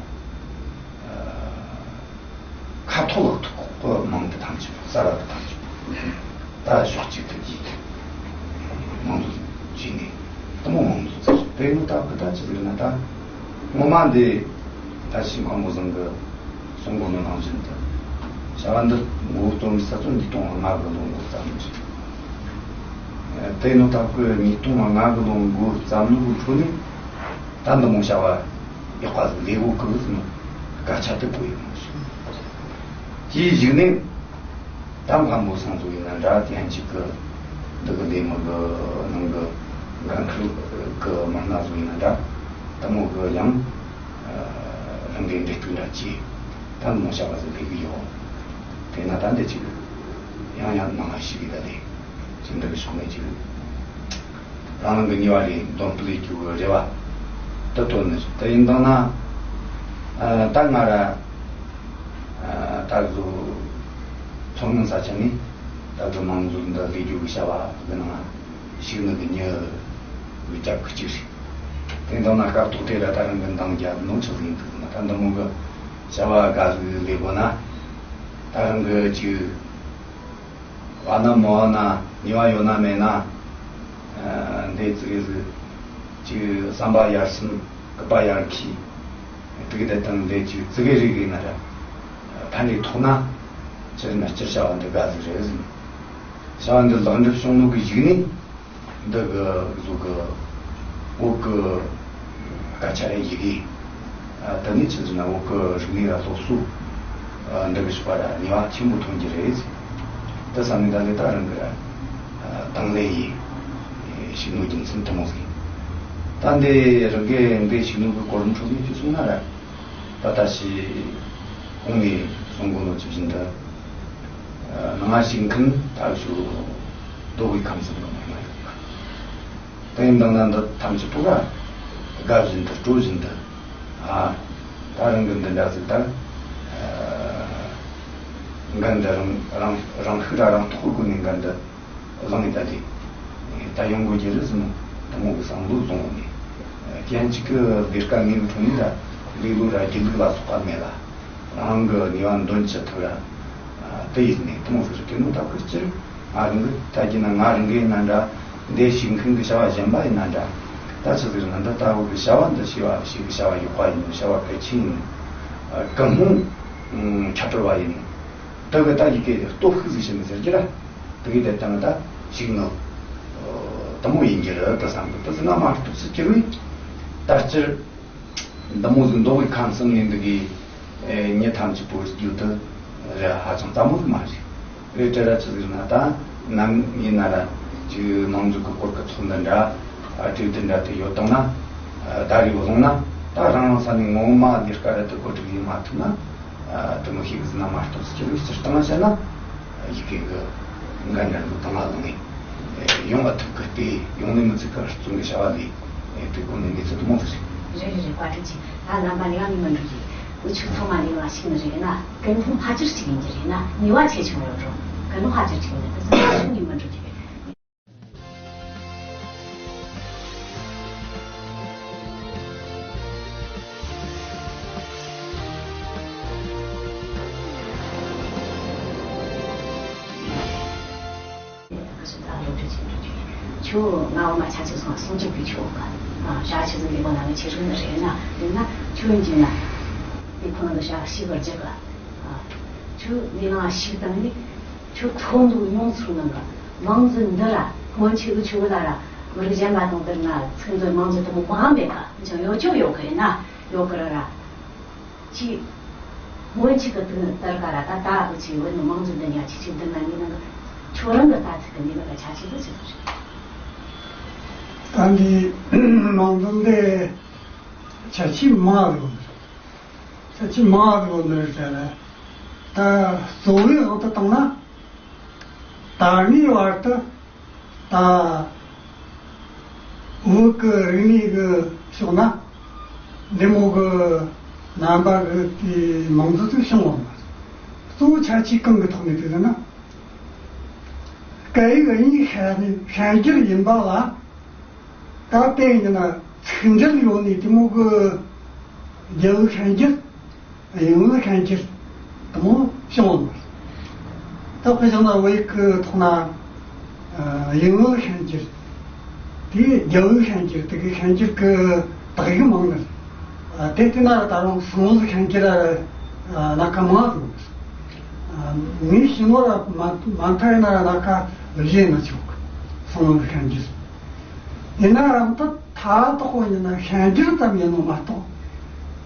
ཁ་ཐོག་ལག་ཐོག་གི་མང་དུ་ཐམས་ཅད་གསར་བ་དུ་ཐམས་ཅད་ད་ཕྱོགས་གཅིག་ཏུ་གྱིས་མང་དུ་བྱས་ནས་དུ་མོ་མང་དུ་ཚར་དེ་ནི་ད་གི་ད་ཅི་ཟེར་ན་ད་ངོ་མ་འདི་ད་ཤི་མཁན་པོ་ཚང་གི་གསུང་གོ་ནོ་ནང་བཞིན་དུ་བྱ་བ་འདི་མགོ་བོ་རྩོམ་ས་ཚོ་ཉིས་སྟོང་ལྔ་གི་ལོ་འགོ་བརྩམས་ཅིག་དེ་ནི་ད་གི་ཉིས་སྟོང་ལྔ་གི་ལོ་འགོ་བརྩམས་ནོ་གི་ཁྲོད་ནས་ད་འདི་མོ་བྱ་བ། ཡག་པ་ཟིག་ལས་གོ་གི་ཟེར་ནོ། སྐད་ཆ་དེ་གོ་ཡོད་མ་སོང་། དེའི་གཞུག་ནས་ད་མཁན་པོ་སངས་རྒྱས་ཡིན་ན་འདྲ། དེ་ཡང་གཅིག་གི་འདི་གི་ལས་མི་གི་ནང་གི་འགན་ཁུར་གི་མི་སྣ་ཚོ་ཡིན་ན་འདྲ། དེ་མོ་གི་ཡང་རང་གི་འབྲེལ་གཏུག་འདྲ་བྱས། ད་མོ་བྱ་བ་ཟིག་ལས་གི་ཡོད། དེ་ན་ད་འདི་གཅིག་ཡང་ཡང་ནང་ལ་ཞིག་གི་ད་ལས་ཅིག་འདི་གི་ཕྱོགས་ནས་ཅིག་རང་རང་གི་ནུས་པ་ལས་འདོན་སྤེལ་ལས་རྒྱུ་གི་རེ་བ་དེ་བཏོན་ནི་རེད། དེ་ཡིན་དང་ན་ཨ་ད་ང་ར་ཨ་ད་གཟོད་མཚོ་སྔོན་ས་ཆ་ནས་ད་གཟོད་དམངས་གཙོ་འདི་ལས་རྒྱུ་གི་བྱ་བ་གི་ནང་ཞུགས་ནི་གི་མྱི་གི་རྒྱབ་གི་གཅིག་རེད། དེ་ཡིན་དང་ན་སྐབས་ཐོག་དེ་ར་ད་རང་གི་འདང་རྒྱབ་ནོ་ཆོག་ཡིན་འདུག་ན། ད་འདི་མོ་གི་བྱ་བ་དགའ་གི་ལས་དགོས་ན་ད་རང་གི་ཅིག་བ་ན་མ་བ་ན་ཉེ་བ་ཡོད་ན་མེད་ན། ཨ་འདི་ཙི་གེ་ཟིག་ཅིག་བསམ་པ་ཡར་སེམས་སྐུད་པ་ཡར་འཁྱེར། དེ་གི་དེ་དང་འདི་ཅིག་ཙི་གེ་རིག་གི་ན་ར་ཕན་འབྲས་ཐོག་ན་སྤྱིར་ན་སྤྱིར་བྱ་བ་འདི་དགའ་ཟིག་རེད་ཟིན། བྱ་བ་འདི་ལེགས་འགྲུབ་བྱུང་ནོ་གི་གཞུག་ནས་འདི་གི་གཟུགས་གི་བོད་གི་སྐད་ཆ་རེ་ཡི་གེ་ཨ་དེ་ནས་ཆི་ཟེར་ན་བོད་གི་རིག་གནས་ལ་སློབ་གསོ་ཨ་འདི་གི་ཕྱོགས་པ་ར་ནུས་པ་ཆེན་པོ་ཐོན་གྱི་རེད། དེ་བསམ་ནས་ད་ལས་ད་རང་གི་ར་ཨ་དང་ལེན་ཡིན་ཞིག་ནོ་རྒྱུ་མཚན་དེ་མོ་ཟིག་ད་འདི་རང་གི་འདི་ཞིག་ནོ་གི་གོ་རིམ་ཁྲོད་ནས་ཅི་གསུངས་ན་ར། ད་ལྟ་ཞིག་གོང་ནས་གསུང་གོ་ནོ་ཇི་བཞིན་དུ། ནང་ཞིག་མཁན་ད་ཞུ་རྡོ་དབུས་ཁམས་གསུམ་གི་མི་མ་ཡོད་པ། དེ་ཡིན་དང་ན་འདི་ཐམས་ཅད་ཐུགས་ལ་དགའ་བཞིན་དུ་སྤྲོ་བཞིན་དུ། ཨ་ད་རང་གི་འདི་འདྲ་ཟིག་ད་འགན་འདི་རང་རང་རང་ཤུགས་ར་རང་ཐོག་གི་སྒོ་ནས་འགན་འདི། བླངས་ཡོད་ད་དེ། ད་ཡོང་དགོས་ཀྱི་རེད་ཟེར་ནས་དེ་མོ་གི་བསམ་བློ་བཟུང་ནས། རྐྱེན་གཅིག་གི་ལས་ཀ་ངའི་གི་ཁྲོད་ནས་ད་ལས་ལུགས་ར་སྒྱིད་ལུག་ལ་སོགས་པ་མེད་ལ། རང་གི་ནུས་པ་འདོན་ཅི་ཐུབ་ར། དེ་ཡིན་ནས་དེ་མོ་ཟེར་གི་ནོ་ད་གི་སྤྱིར་ང་རང་གི་ད་གྱི་ན་ང་རང་གི་ན་འདྲ་འདས་ཞིག་མཁན་གི་བྱ་བ་གཞན་པ་ཡིན་ན་འདྲ། ད་ཆི་ཟེར་ན་འདི་ལྟ་བུ་གི་བྱ་བ་འདི་བྱས་པ་ཞིག་གི་བྱ་བ་ཡག་པ་ཡིན་ནོ། བྱ་བ་གལ་ཆེན་ཡིན་ནོ། ཀུན་སློང་ཁྱད་པར་བ་ཡིན་ནོ། དེ་གི་ད་ཡི་གེ་སྟོབས་ཤུགས་ཟིག་བྱིན་ཟེར་གྱི་ར། དེ་གི་དེ་ལྟ་ན་ད་ཞིག་ནོ། དེ་མོ་ཡིན་གྱི་རེད་དེ་བསམ་གི། དེ་ཟིན་ན་མ་གཏོགས་སུ་གྱུར་བས། ད་སྤྱིར་འདི་མོ་ཟིག་མདོ་དབུས་ཁམས་གསུམ་ནས་འདི་གི་མྱི་ཐམས་ཅད་པོ་རྒྱུད་དུ་ར་ཧ་ཅང་ཙམ་མོ་ཟིག་མ་རེད། རེད་དེ་ར་ཆི་ཟིག་ན་ད་ནམ་ཡིན་ན་ར་ཅིག་མང་ཚོགས་ཀྱི་སྐོར་གི་ཚོགས་འདུ་འདྲ་གྲོས་བསྡུར་འདྲ་དེ་ཡོད་དང་ན། ད་རེས་བླངས་ན་ད་རང་རང་ས་ནས་ངོ་མ་ལས་ཀ་ར་དེ་གོ་སྒྲིག་ཡེད་མ་ཐུབ་ན། དེ་མི་ཤེས་གི་ཟིན་ན་མ་གཏོགས་སུ་ཁྱེད་ལུགས་སྤྱིར་བཏང་བཤད་ན་ཡི་གེ་གི་འགན་འདྲ་འདུག་དང་ང་ལ་ངས་ཡོང་བ་ཐུབ་གི་སྟེ་ཡོང་ནས་མི་ཚིག་གི་རྩོམ་གི་བྱ་བ་ལས་དེ་གོ་ནས་གནས་ཚུལ་དུ་མོ་ཟིག་རེད། རེད་རེད་རེད། བཀའ་དྲིན་ཆེ། ད་རྣམ་པ་ལས་ཀ་ནི་མི་འགྲོ་རེད། འུ་ཆོ་ཚང་མ་ལས་ཀ་ཞིག་ནི་རེད་ན་ཀུན་སློང་ཕལ་ཆེར་གཅིག་ཡིན་གྱི་རེད་ན་ནུས་པ་ཆེ་ཆུང་ཡོད་རུང་ཀུན་སློང་ཕལ་ཆེར་གཅིག་ཡིན་གྱི་རེད། དེ་ཚོ་ཕལ་ཆེར་ནི་མི་འགྲོ་རྒྱུ་རེད། ཁྱོད་ང་འོ་མ་ཆ་ཆེ་སོང་སུང་ཅིག་གི་ཆོག་ག་ཞག་ཆེ་ཟིག་ལས་པ་ན་ང་ཆེ་རུ་ནི་རེད་ན་རེད་ན་ཁྱོད་ཡིན་གྱི་ན་དེ་ཁོ་ན་གི་ཞག་ཤི་བར་རྒྱག་ག་ཁྱོད་ནི་ང་ཤི་དང་ནི། ཁྱོད་ཚོགས་འདུ་མྱོང་ཚོར་ནང་གི་མང་ཚོགས་འདི་ལ་སྔོན་ཆད་ཀྱི་ཆོས་ལ་ར་མི་རིགས་གཞན་པ་དང་བསྡུར་ན་ཚིག་མཛོད་མང་ཚོགས་དེ་མོ་མང་མེད་པ་ཅང་ཡོད་ཅོག་ཡོད་གི་ཡིན་ན་ཡོད་གི་ར་ར། ཅི། སྔོན་ཆད་ཀྱི་དུས་ལྟར་ག་ར་ད་ད་འུ་ཆེ་བོད་ནི་མང་ཚོགས་འདི་ཉག་ཆེ་ཆེ་འདི་ན་ངའི་ནང་གི་ཁྱོད་རང་གི་ལྟ་ཚིག་གི་འདི་ལ་ཆ་ཆེ་བོ་ཆེ་བོ་རེད། ད་འདི་མང་ཚོགས་འདི་ཆ་ཆེ་མང་རུ། ཁྱོད་ཀྱིས་མང་བ་གི་ལོ་འདིར་ཟེར་ལ། ད་གཙོ་བོའི་དབང་དུ་བཏང་ན། ད་ངའི་བར་དུ་ད་བོད་ཀྱི་རིག་གནས་ཀྱི་ཕྱོགས་ན་འདི་མོ་གི་རྣམ་པ་གི་དེ་མང་ཚོགས་ཚོས་བྱུང་བ་མ་རེད། གཙོ་བོ་ཆ་ཆེ་གང་གི་ཐོག་ནས་དེ་ཟེར་ན། སྐད་ཡིག་གཉིས་ཤན་ཤན་སྦྱར་ཡིན་པ་ལ། ད་ལྟའི་ཡིན་ན་ཚིག་འགྲེལ་ཡོད་ནི་དེ་མོ་གི་རྒྱ་བོད་ཤན་སྦྱར། དབྱིན་བོད་ཤན་སྦྱར་དེ་མོ་བྱུང་བ་མ་རེད། ད་དཔེ་བཞག་ན་བོད་ཡིག་གི་ཐོག་ན་དབྱིན་བོད་ཤན་སྦྱར། དེ་རྒྱ་བོད་ཤན་སྦྱར་དེ་གི་ཤན་སྦྱར་གི་དག་ཡིག་མང་ནི་རེད། དེ་དེ་ན་ད་རུང་སང་བོད་ཤན་སྦྱར་ལ་ཁ་མང་ཟིག་ཡོད། ངས་ཤེས་ནོ་ལ་མ་མ་མཐའ་ཡིན་ན་ལ་ཁ་བཞེས་ན་ཆོག་གི་སང་བོད་ཤན་སྦྱར། ཡིན་ན་རང་ད་ཐ་དོག་པོ་ཡིན་ན་ཤན་སྦྱར་ཙམ་ཡིན་ནོ་མ་གཏོགས།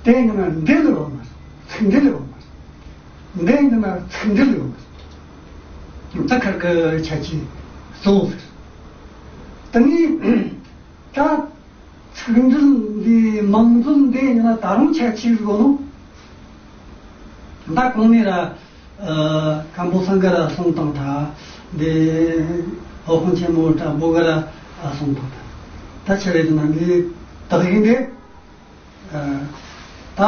དེ་ཡིན་ན་འབྲེལ་ཡོད་མ་རེད། ཚིག་འབྲེལ་ཡོད་མ་རེད། འདི་ཡིན་ན་ཚིག་འབྲེལ་ཡོད་མ་རེད། ད་ཁར་གི་ཁྱད་ཆོས་གཙོ་བོ་ཟེར། དེ་ནས་ད་ཚིག་འབྲེལ་འདི་མང་འཛོམས་འདི་ཡིན་ན་ད་རུང་ཁྱད་ཆོས་ཡོད་ནོ། ད་གོང་ནས་ར་ཨ་མཁན་པོ་ཚང་ག་ར་གསུངས་བཏང་ད། འདི་ཧོ་ཧོང་ཆེན་མོ་ད་བོ་ག་ར་གསུངས་བཏང་ད། ད་ཆི་རེད་ན་འདི་དག་ཡིག་འདི། ད་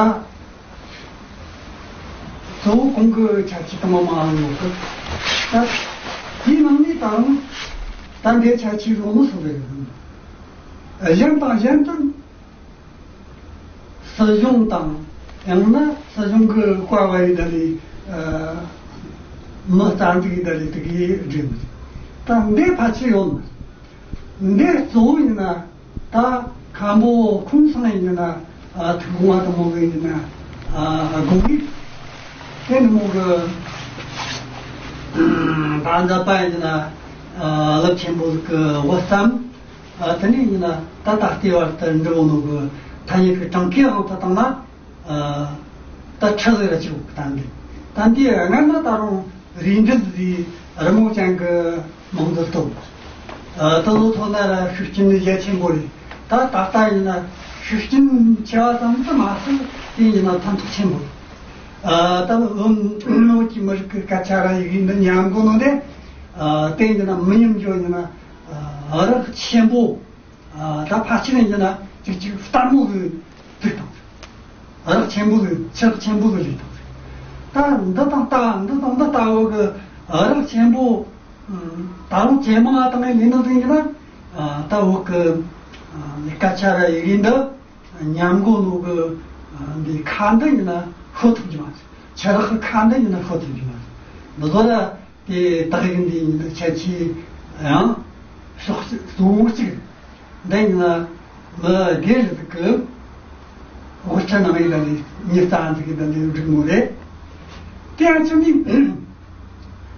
གཙོ་བོ་གོང་གི་ཁྱད་ཆོས་དང་མ་མ་ཡོང་གི། ད་དེའི་ནང་ནས་ད་རུང་ད་འདིའི་ཁྱད་ཆོས་རོ་མོ་སོགས་རེད། གཞན་དང་གཞན་དུ་སྲིད་གཞུང་དང་ཡང་ན་སྲིད་གཞུང་གི་བཀའ་བ་ཡི་ད་ལས་མི་རྩ་འཛུགས་ཡི་ད་ལས་དེ་གའི་སྒྲིག་ད་འདི་ཕལ་ཆེར་ཡོད། འདི་གཙོ་བོ་ཡིན་ན། ད་མཁན་པོ་ཁོང་ཚང་ཡིན་ན་ཨ་ཐུགས་དགོངས་པ་དང་མོ་གི་ཡིན་ན་ཨ་དགོངས་ཡིག་དེ་ནི་མོ་གི་ད་མཛད་པ་ཡིན་ན་ཨ་རླབས་ཆེན་པོ་གི་འོད་ཙམ་ཨ་དེ་ནས་ཡིན་ན་ད་ད་ལྟའི་བར་དུ་འགྲུབ་ནོ་གི་ཐ་སྙད་ཀྱི་གྲངས་ཀའི་དབང་དུ་བཏང་ན་ཨ་ད་ཁྲི་ཟིག་ར་ཅིག་ད་འདི་ད་འདི་སྔ་ན་ད་རུང་། རིགས་འགྲེ་ཟེར་རི་མོ་ཅན་གྱི་མིང་ཚིག་ཐོབ། ཨ་ད་ལོ་ཐོག་ན་ར་ཤུགས་རྐྱེན་ནི་རྒྱ་ཆེན་པོ་རེད། ད་ད་ལྟ་ཡིན་ན་ཤུགས་རྐྱེན་ཆེ་བ་ཙམ་དུ་མ་ཟད་དེ་ཡིན་ན་ཕན་ཐོགས་ཆེན་པོ་རེད། ཨ་ད་ལོ་བོད་ཀྱི་མི་རིགས་ཀྱི་སྐད་ཆ་ར་ཡི་གེ་འདི་ཉམས་དགོས་ནོ་དེ། ཨ་དེ་ཡིན་ན་མི་ཉམས་རྒྱུ་ཡིན་ན་ཨ་རག་ཆེན་པོ། ཨ་ད་ཕལ་ཆེར་ཡིན་ན་ཅིག་ཅིག་ལྟད་མོ་གི་ཚིག་དང་། རག་ཆེན་པོ་གི་ཆག་ཆེན་པོ་གི་ལས་དང་། ད་འདི་དང་ལྟ་འདི་དང་འདི་ལྟ་བུ་གི་རག་ཆེན་པོ་ད་རུང་ཇེ་མང་ང་བཏང་ནས་ལས་ནོ་ཟིག་ཡིན་ན། ད་བོད་གི་སྐད་ཆ་ར་ཡི་གེ་འདི་ཉམས་གོ་ནོ་གི་འདི་ཁ་འདི་ཡིན་ན་ཤོད་ཐུབ་ཀྱི་མ་རེད། ཆ་རག་གི་ཁ་འདི་ཡིན་ན་ཤོད་ཐུབ་ཀྱི་མ་རེད། འདི་ཚོ་ར། དེ་དག་ཡིག་འདི་ཡིན་ན་ཁྱད་ཆོས་ཡང་ཕྱོགས་གཅིག་གཙོ་བོ་གཅིག་རེད། འདི་ཡིན་ན་མི་སྒེར་ཟིག་གི་དབུ་ཁྲིད་ནང་ཡིན་ལ་ནི་མི་རྩ་འཛུགས་ཀྱི་འདི་འདྲའི་སྒྲིག་མོ་རེད། དེ་ཡང་ཆུ་ནི་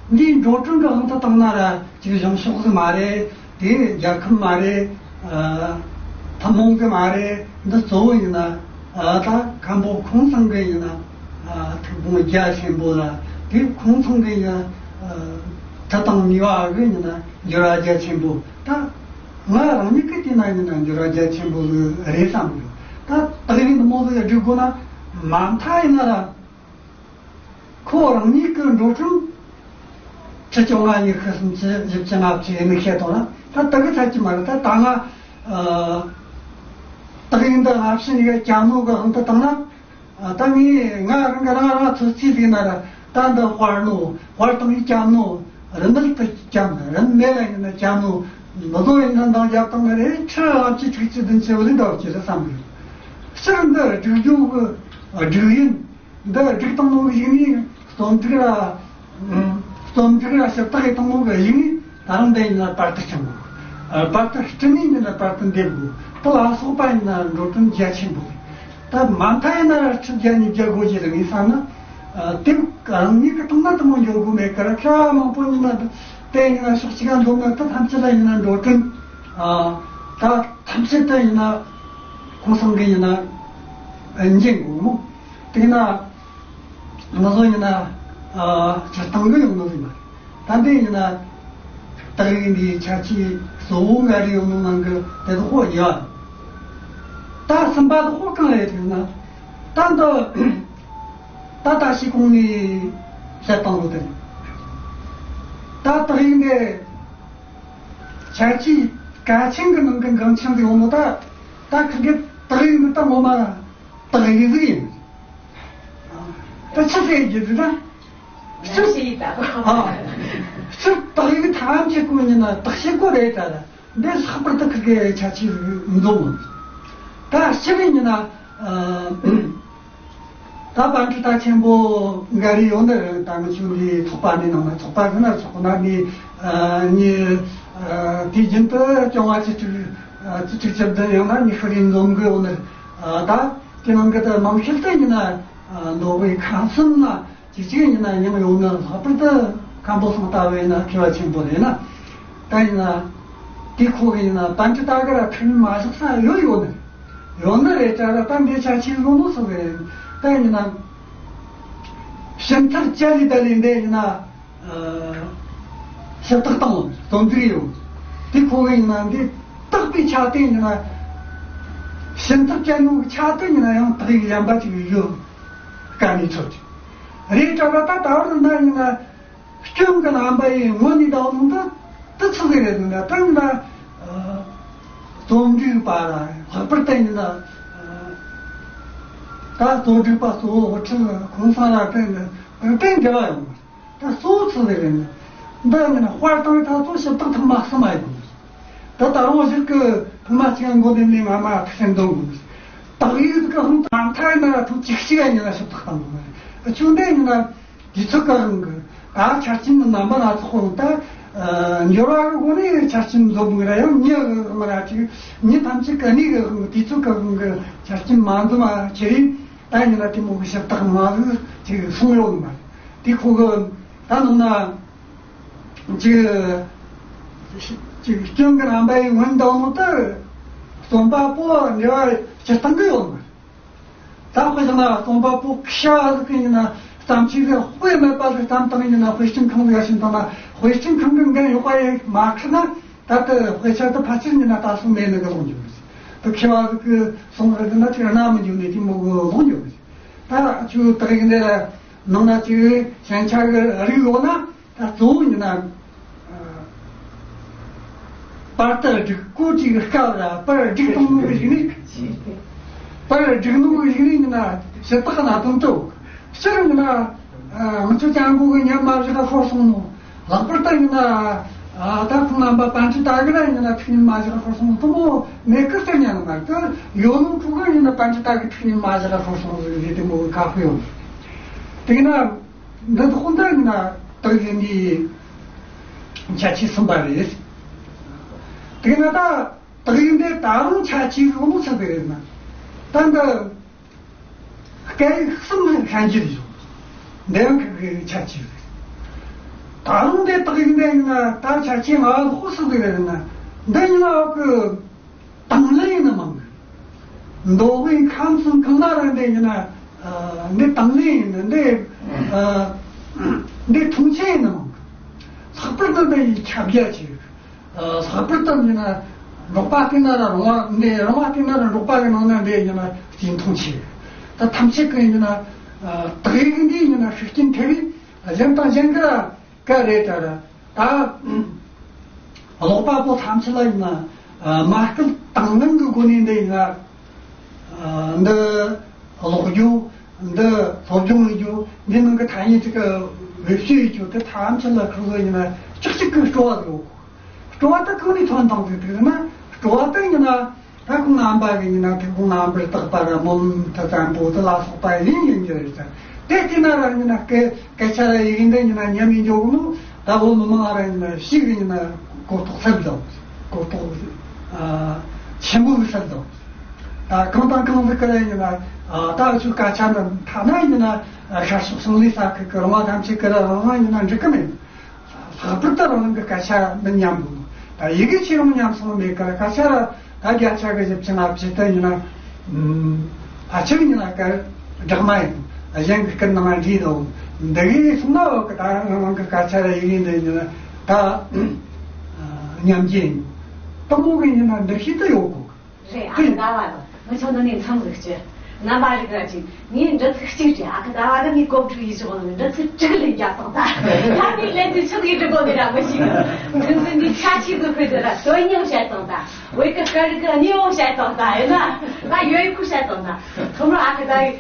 འདིའི་འགྲོ་གྲོན་གྱི་དབང་དུ་བཏང་ན་ར་ཅིག་གཞུང་ཕྱོགས་ཟིག་མ་རེད། དེ་རྒྱལ་ཁབ་མ་རེད། ཨ་ཐུན་མོང་གི་མ་རེད། འདི་གཙོ་བོ་ཡིན་ན་ཨ་ད་མཁན་པོ་ཁོང་ཚང་གི་ཡིན་ན་ཨ་ཐུགས་དགོངས་རྒྱ་ཆེན་པོ་ལ། དེ་ཁོང་ཚང་གི་ཡིན་ན་ཨ་ཐུགས་དང་ནུས་པ་གི་ཡིན་ན་འགྱུར་བ་རྒྱ་ཆེན་པོ། ད་ང་རང་ཉིད་ཀྱི་དེ་ན་ཡིན་ན་འགྱུར་བ་རྒྱ་ཆེན་པོ་ལ་རེད་བསམ་གི། ད་དག་ཡིག་འདི་མོ་ཟིག་སྒྲིག་དགོས་ན་མ་མཐའ་ཡིན་ན་ར། ཁོ་རང་ཉིད་ཀྱི་འགྲོ་གྲོན་ཁྲི་བཅོ་ལྔ་ཉི་ཤུ་སུམ་ཅུ་བཞི་བཅུ་ལྔ་བཅུ་ཡིན་ནི་བཤད་དོ་ན་ད་དེ་གི་ཚད་ཀྱི་མ་རེད། ད་ད་ང་ཨ་དག་ཡིག་འདི་སྔ་ཕྱི་གཉིས་ཀ་ཅམ་ནོ་གི་དབང་དུ་བཏང་ན་ཨ་ད་ངས་ང་རང་གི་རང་རང་ཚོད་རྩིས་ཟིག་ན་ར། ད་འདི་དཔར་ནོ་དཔར་བཏང་ཡིག་ཅམ་ནོ་རིན་མེད་དུ་ཅམ་རིན་མེད་ལ་ཡིན་ན་ཅམ་ནོ་འདི་ཚོ་ཡིན་ན་འདང་རྒྱབ་བཏང་ན་རེད། ཁྲི་ལྔ་བཅུ་དྲུག་ཅུ་བདུན་ཅུ་བ་ལི་འདྲ་བ་ཅི་རེད་བསམ་གི། སྤྱིར་འདི་སྒྲིག་རྒྱུ་གི་སྒྲིག་ཡིན། འདི་སྒྲིག་སྟངས་ནང་གཞུག་ནས་རྩོམ་སྒྲིག་ར། རྩོམ་སྒྲིག་ར་ཞིབ་ཐག་གི་སྟངས་ནང་གི་གཞུག་ནས་ད་རུང་འདི་ཡིན་ན་པར་དུ་བྱུང་དགོས། པར་དུ་སྐྲུན་ནས་འདི་ན་པར་དུ་འདེབས་དགོས། དེ་ལ་སོགས་པ་ཡིན་ན་འགྲོ་གྲོན་རྒྱ་ཆེན་པོ་རེད། ད་མ་མཐའ་ཡིན་ན་ཁྲི་བརྒྱ་ཉིས་བརྒྱ་དགོས་ཀྱི་རེད་ངས་བསམ་ན། དེ་རང་ཉིད་ཀྱི་སྟེང་ན་དེ་མོ་འགྱོ་དགོས་མེད་ཀི་ར། ཁྱོད་མང་པོ་ཡིན་ན་དེ་ཡིན་ན་ཕྱོགས་གཅིག་ག་འདོམས་ན་དེ་ཐམས་ཅད་ལ་ཡིན་ན་འགྲོ་གྲོན་ད་ཐམས་ཅད་དུ་ཡིན་ན་ཁོང་ཚང་གི་ཡིན་ན་འཇལ་དགོས་མོ། དེ་ན་ང་ཚོ་ཡིན་ན་ཨ་སྤྱིར་བཏང་གི་ཡོང་ནོ་ཡིན་པ། ད་འདི་ཡིན་ན་དག་ཡིག་འདིའི་ཁྱད་ཆོས་གཙོ་བོ་འགའ་རེ་ཡོང་ནོ་ནང་གི་དེ་དག་ཡོད། ད་གསུམ་པ་དག་གང་རེད་ཟེར་ན། ད་འདི་ད་ད་ཤི་གོང་ནས་བཤད་སྟངས་ལོ་དེ་རེད། ད་དག་ཡིག་འདི་ཁྱད་ཆོས་གལ་ཆེན་གི་ནང་གི་འགངས་ཆེན་དུ་ཡོང་ནོ། ད་ད་ཁིར་གི་དག་ཡིག་འདི་ད་ངོ་མ་དག་ཡིག་ཟིག་ཡིན། ད་ཆི་ཟེར་རྒྱུ་དེ་ད། ཞིབ་ཞིག་ཡིན་ད། ཨ། ཕྱིར་དག་ཡིག་ཐམས་ཅད་ཀུན་ཡིན་ན་བརྟག་དཔྱད་ཀོ་རེད་ད། འདི་ལྷག་པར་དུ་ཁི་གེ་ཆ་ཆི་འཛོམས། ད་ཕྱིར་ཡིན་ན་ད་པཎ་ཌི་ཏ་ཆེན་པོ་འགའ་རེ་ཡོང་ནི་རེད། ད་ང་ཆུང་འདི་ཚོགས་པ་འདི་ནང་ན་ཚོགས་པ་ཟེར་ན་ཚོགས་པ་ནི་ནི་དུས་རྒྱུན་དུ་སྐྱོང་བ་བཅུ་དྲུག་བཅུ་དྲུག་བཅུ་བདུན་ཡོང་ན་ཉི་ཤུ་རེ་འཛོམས་གི་ཡོང་ནི་རེད། ད་དེ་ནང་གི་ད་མང་ཤོས་དེ་ཡིན་ན་ནོར་བུའི་ཁང་གསུམ་ན། ཅིག་ཅིག་ཡིན་ན་མྱིང་ཡོང་ན་ལྷག་པར་དུ་མཁན་པོ་ཚང་ལྟ་བུ་ཡིན་ན་མཁས་པ་ཆེན་པོ་རེད་ན། ད་ཡིན་ན་དེ་ཁོ་གི་ཡིན་ན་པཎ་ཌི་ཏ་གི་ར་ཁྲིམས་མ་བཞག་ས་ཡོད་ཡོད་ནི། ཡོད་ནི་རེད་དྲ་ར། ད་འདི་ཆ་ཆེ་བཟོ་ནོ་སོ་རེད། ད་ཡིན་ན་ཕྱི་མཐར་བཅར་ལི་ད་ལི་འདི་ཡིན་ན། ཞིབ་བརྟག་བཏང་རྩོམ་སྒྲིག་ཡོད། དེ་ཁོ་གི་ཡིན་ན་འདི་བརྟག་པའི་ཆ་དེ་ཡིན་ན། ཕྱི་མཐར་བཅར་ནོ་གི་ཆ་དེ་ཡིན་ན་ཡང་བརྟག་ཡིག་གཞན་པ་ཅིག་ཡོད། དཀའ་གནད་ཚོད་ཅིག་རེད་དྲ་ར། ད་ད་བར་ན་ཡིན་ན། སྐྱོན་གྱི་རྣམ་པ་ཡི་ངོ་ནས་ལྡང་ནོ་འདི་དེ་ཚོ་གི་རེད་ན། དེ་ཡིན་ན་རྩོམ་སྒྲིག་པ་ལ་ལྷག་པར་དུ་ཡིན་ན། ད་རྩོམ་སྒྲིག་པ་གཙོ་བོ་དབུ་ཁྲིད་ཁོང་ཚང་ལ་དེ་ནི་དེ་འབྲེལ་བ་ཡོང་བ། ད་གཙོ་བོ་ཚོ་གི་རེད་ན། འདི་ཡིན་ན་དཔར་བཏང་ད་ཚོ་ཞིབ་བརྟག་ཐེངས་མ་གསུམ་མ་ཡིན་ནོ། ད་ད་རུང་གཞུག་གི་ཐེངས་མ་གཅིག་མགོ་འདེམས་ནས་ང་མ་ཐུགས་སེམས་འདོན་དགོས། དག་ཡིག་གི་ཧང་ཐང་མཐའ་ཡིན་ན་ཐུགས་གཅིག་གཅིག་ཡིན་ན་ཞིབ་བརྟག་བཏང་དགོས། ཆུང་དེ་ཡིན་ན། དུས་ཚོད་ཀྱི་དབང་གིས་ད་ཆ་རྐྱེན་རྣམ་པ་སྣ་ཚོགས་ཀྱི་དབང་དུ། ཨ། འགྱུར་བ་གི་སྒོ་ནས་ཆ་རྐྱེན་འཛོམས་པ་ར་ཡང་མྱི་གི་དབང་ར་ཅིག་མྱི་ཐམས་ཅད་ཀྱི་གནས་གི་དབང་གིས་དུས་ཚོད་ཀྱི་དབང་གིས་ཆ་རྐྱེན་མ་འཛོམས་པ་ཁྱེར་ད་ཡིན་ན་དེ་མོ་གི་ཞིབ་བརྟག་མ་གི་ཅིག་སོང་ཡོད་མ་རེད། དེ་ཁོ་གི་ད་ནང་ན་ཅིག་ཅིག་སྐྱོན་གི་རྣམ་པ་ཡི་སྔོན་དང་མོ་ལྟར་རྩོམ་པ་པོ་འབྲེལ་བ་སྤྱིར་བཏང་གི་ཡོད་མ་རེད། ད་དཔེ་བཞག་ན་རྩོམ་པ་པོ་ཤ་ཟིག་གི་ཡིན་ན་བརྩམས་ཆོས་ཟིག་དཔེ་མེད་པ་ཟིག་བརྩམས་བཏང་ཡིན་ན་དཔེ་སྐྲུན་ཁང་ཟིག་ཕྱིན་བཏང་ན། དཔེ་སྐྲུན་ཁང་གི་འགན་ཡོད་པ་ཡིན་མ་ཁུར་ན། ད་ལྟ་དཔེ་ཆ་དེ་ཕལ་ཆེར་ཡིན་ན་ད་སོང་མེད་ནི་གི་ལོག་འགྱོ་གི། དེ་མཁས་པ་ཟིག་གི་སོང་རེད་ན་ཅིག་རྣ་མི་འགྱོ་ནི་དེ་མོ་གི་ལོག་འགྱོ་གི། ད་ཁྱོད་དག་ཡིག་འདི་ལ་ནང་ན་ཅིག་ཞན་ཆ་གི་རིགས་ཡོད་ན། ད་གཙོ་བོ་ཡིན་ན། ཨ། པར་དུ་སྒྲིག་གོ་ཅིག་སྐབས་ལ་པར་སྒྲིག་གཏོང་ནོ་གི་གཞུག་ནས། པར་སྒྲིག་ནོ་གི་གཞུག་ནས་ཡིན་ན་ཞིབ་བརྟག་གནད་དོན་དུ། སྤྱིར་ཡིན་ན། ཨ། ང་ཚོ་སྤྱང་པོ་གི་ཉམས་མ་བཞག་ཤོར་སོང་ནོ། ལྷག་པར་དུ་ཡིན་ན། ཨ། ད་ཁོང་རྣམ་པ་པཎ་ཆེན་དར་རྒྱས་ལ་ཡིན་ན་ཐུགས་ཉམས་མ་བཞག་ཤོར་སོང་ནོ། དེ་མོ་མེད་ཀི་ཟེར་ཉན་ནི་མ་རེད། ཡོད་ནོ་ཁོ་གི་ཡིན་ན་པཎ་ཆེན་དར་རྒྱས་ཐུགས་ཉམས་མ་བཞག་ཤོར་སོང་ཟེར་གི་དེ་མོ་གི་ཁ་ཕོ་ཡོང་། དེ་ཡིན་ན། འདི་དག་འདི་ཡིན་ན་དག་ཡིག་འདིའི་ཆ་ཆེ་གསུམ་པ་རེད། དེ་ན་ད་དག་ཡིག་འདི་ད་རུང་ཆ་ཆེ་གི་ལོ་ཚོད་རེད་ན། ད་འདི་སྐད་ཡིག་གསུམ་ལ་ཤན་འབྱེད་ཡོད། འདི་ཡང་གི་ཆ་ཆེ་རེད། ད་རུང་འདི་དག་ཡིག་འདི་ཡིན་ན་ད་ཆ་ཆེ་ང་ལོ་ཚོད་རེད་ན། འདི་ཡིན་ན་འོག་གི་དང་ལེན་ཡིན་ན་མང་གི། མདོ་དབུས་ཁམས་གསུམ་གང་ལ་ར་འདི་ཡིན་ན། ཨ། འདི་དང་ལེན་ཡིན་ན་འདི། ཨ། འདི་མཐོང་ཆེན་ཡིན་ན་མང་གི། ལྷག་པར་དུ་འདི་ཡི་ཁྱབ་རྒྱ་ཆེ། ཨ། ལྷག་པར་དུ་ཡིན་ན་འབྲོག་པ་དེ་ན་ར་རོང་བ་འདི་རོང་བ་དེ་ན་ར་འབྲོག་པ་གི་ནང་ན་འདི་ཡིན་ན་སྤྱིར་མཐོང་ཆེ། ད་ཐམས་ཅད་ཀྱི་ཡིན་ན། ཨ། དག་ཡིག་འདི་ཡིན་ན་ཤུགས་རྐྱེན་ཐེབས་པས་གཞན་དང་གཞན་གྱི་ར། ག་རེ་ལྟར་ད་ཀློག་པ་པོ་ཐམས་ཅད་ལ་ཡིན་ན། ཨ། མ་སྐུལ་དང་ལེན་གྱི་སྒོ་ནས་འདི་ཡིན་ན། ཨ། འདི་ཀློག་རྒྱུ། འདི་སློབ་སྦྱོང་ཡེད་རྒྱུ། འདི་ནང་གི་ཐ་སྙད་ཅིག་གི་བེད་སྤྱོད་ཡེད་རྒྱུ་དེ་ཐམས་ཅད་ལ་ཁོ་ཚོ་ཡིན་ན་ཅིག་ཅིག་གི་སྤྲོ་བ་ཡོད། སྤྲོ་བ་དེ་གང་ནས་ཐོན་བཏང་ཟིག་དེ་ན། སྤྲོ་བ་དེ་ཡིན་ན། ད་ཁོང་རྣམ་པ་གི་ཡིན་ན་དེ་ཁོང་རྣམ་པར་དག་པ་ར་སྨོན་ལམ་དེ་ཙམ་པོ་དེ་ལ་སོགས་པ་ཡིན་ཡིན་གྱི་རེད་ཟེར། དེ་དེ་ན་ར་ཡིན་ན་སྐད་སྐད་ཆ་ར་ཡིན་འདི་ཡིན་ན་ཉམས་ཡིན་འཇོག་གི་ནོ། ད་བོད་མི་མང་ར་ཡིན་ན་ཞིག་ཡིན་ན་གོ་རྟོགས་ཟབ་དང་། གོ་རྟོགས་ཨ་ཆེན་པོ་གི་ཟབ་དང་། ད་གང་དང་གང་ཟིག་གི་ར་ཡིན་ན། ཨ། ད་ཆུ་སྐད་ཆ་འདི་ཐ་ན་ཡིན་ན་ཤར་ཕྱོགས་ཞིང་ལས་ས་ཁུལ་གི་རོང་བ་ཐམས་ཅད་གི་ར་རང་རང་ཡིན་ན་འགྲིག་གི་མེད། ལྷག་པར་དུ་རང་གི་སྐད་ཆ་མི་ཉམས་དགོས། ད་ཡི་གེ་ཆེ་རུང་ཉམས་སོང་མེད་ཀ་སྐད་ཆ་ར་ད་བརྒྱ་ཆ་གི་བཞི་བཅུ་ལྔ་བཅུ་དེ་ཡིན་ན། ཨ། ཕལ་ཆེར་ཡིན་ན་སྐད་སྦྲགས་མ་ཡིན། གཞན་གྱི་སྐད་ནང་འདྲེས་དང་། འདི་གི་སོང་ན་འོག་གི་ད་རང་གི་སྐད་ཆ་ར་ཡི་གེ་འདི་ཡིན་ན་ད་ཉམས་རྒྱུ་ཡིན། དེ་མོ་གི་ཡིན་ན་འདི་ཤེས་དུ་ཡོད་དགོས། རེད། ཨ་ཁུ་ཟླ་བ་དང་ངི་ཆོ་འདི་ནས་མཚམས་ཟིག་བཅད། རྣམ་པ་རིག་ར་ཅིག་ངས་འདྲི་ཚིག་གཅིག་དྲིས། ཨ་ཁུ་ཟླ་བ་ནི་ངས་གོ་སྒྲིག་ཡིས་ཆོག་ནི་འདྲི་ཚིག་དྲུག་ལས་རྒྱབ་དང་ད། ད་ནི་ལན་དུ་ཆོག་ཡིས་འདྲི་གོ་ནི་ར་མི་ཤེས་གི། ཁོང་ཚོས་འདི་ཆ་ཆེ་གི་ཁུལ་དུ་ར་དོན་སྙིང་བཤད་དང་ད། བོད་ཀྱི་སྐད་རིགས་ཀྱི་གནས་བབ་བཤད་དང་ད། ཡིན་ན་ད་ཡོད་ཡོད་ཁུལ་བཤད་དང་ད། ཁོང་རང་ཨ་ཁུ་ཟླ་བའི་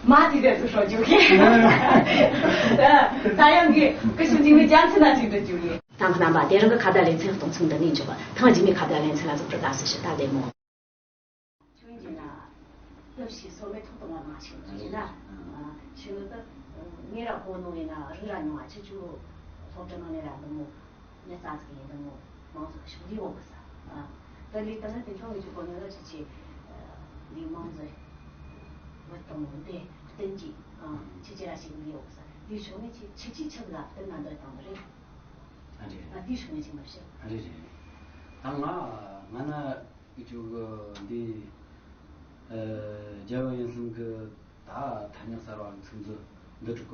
མ་དེ་རེད་ཟིག་ཧྲོ་རྒྱུག་གི། ད་ཡང་གི་ཀི་ཤུ་འཇིགས་མེད་རྒྱལ་མཚན་ན་ཅིག་འདྲི་རྒྱུག་གི། ད་ཁོང་རྣམ་པ་དེ་རིང་གི་ཁ་བརྡ་ལེ་ཚན་གཏོང་མཚམས་འདི་ནས་འཇོག་པ། ཐེངས་རྗེས་མའི་ཁ་བརྡ་ལེ་ཚན་ལ་གཟིགས་རོགས་གནང་ཟེར་ཞུ། ད་བདེ་མོ། ཆུང་ཡིན་ན་སྟབས་ཤིག་སོ་མའི་ཐོག་ཏུ་མ་མ་ཞིག་ཡིན་ན། ཆུང་ནི་ད་ངེད་ར་གོ་ནོ་ཡིན་ན་རིག་ར་མྱོང་བ་ཆུ་ཆུ་སློབ་གྲྭ་ནང་ནས་ར་འདི་མོ་མི་རྩ་ཟིག་ཡིན། འདི་མོ་མང་ཟིག་ཤུགས་ལས་འོང་གི་ས། ད་ལས་ད་ནི་དེ་ཆུང་ངེད་ཆུ་གོ་ནོ་ལ་ཆུ་ཆེ་ལས་མང་ཟིག་བུད་དང་མོ་དེ་བསྟན་གྱི་ཆུ་ཆེ་ར་ཞིག་ལས་འོང་གི་ས། དེ་ཆུང་ངེད་ཆི་ཆི་ཆི་ཆི་ལ་བསྟན་ན་འདོད་དང་རེད། ཨ་རེད། ཨ་དེ་ཆུང་ངེད་ཆི་མ་བཤད། ཨ་རེད་རེད། ད་ང་ང་ན། ཁྱོད་ཀྱི་འདི་ རྒྱལ་བ་ཡིད་བཞིན་གྱི་ད་ཐ་སྙད་གསར་བ་གི་ཚིག་མཛོད་འདི་སྒྲིག་གོ།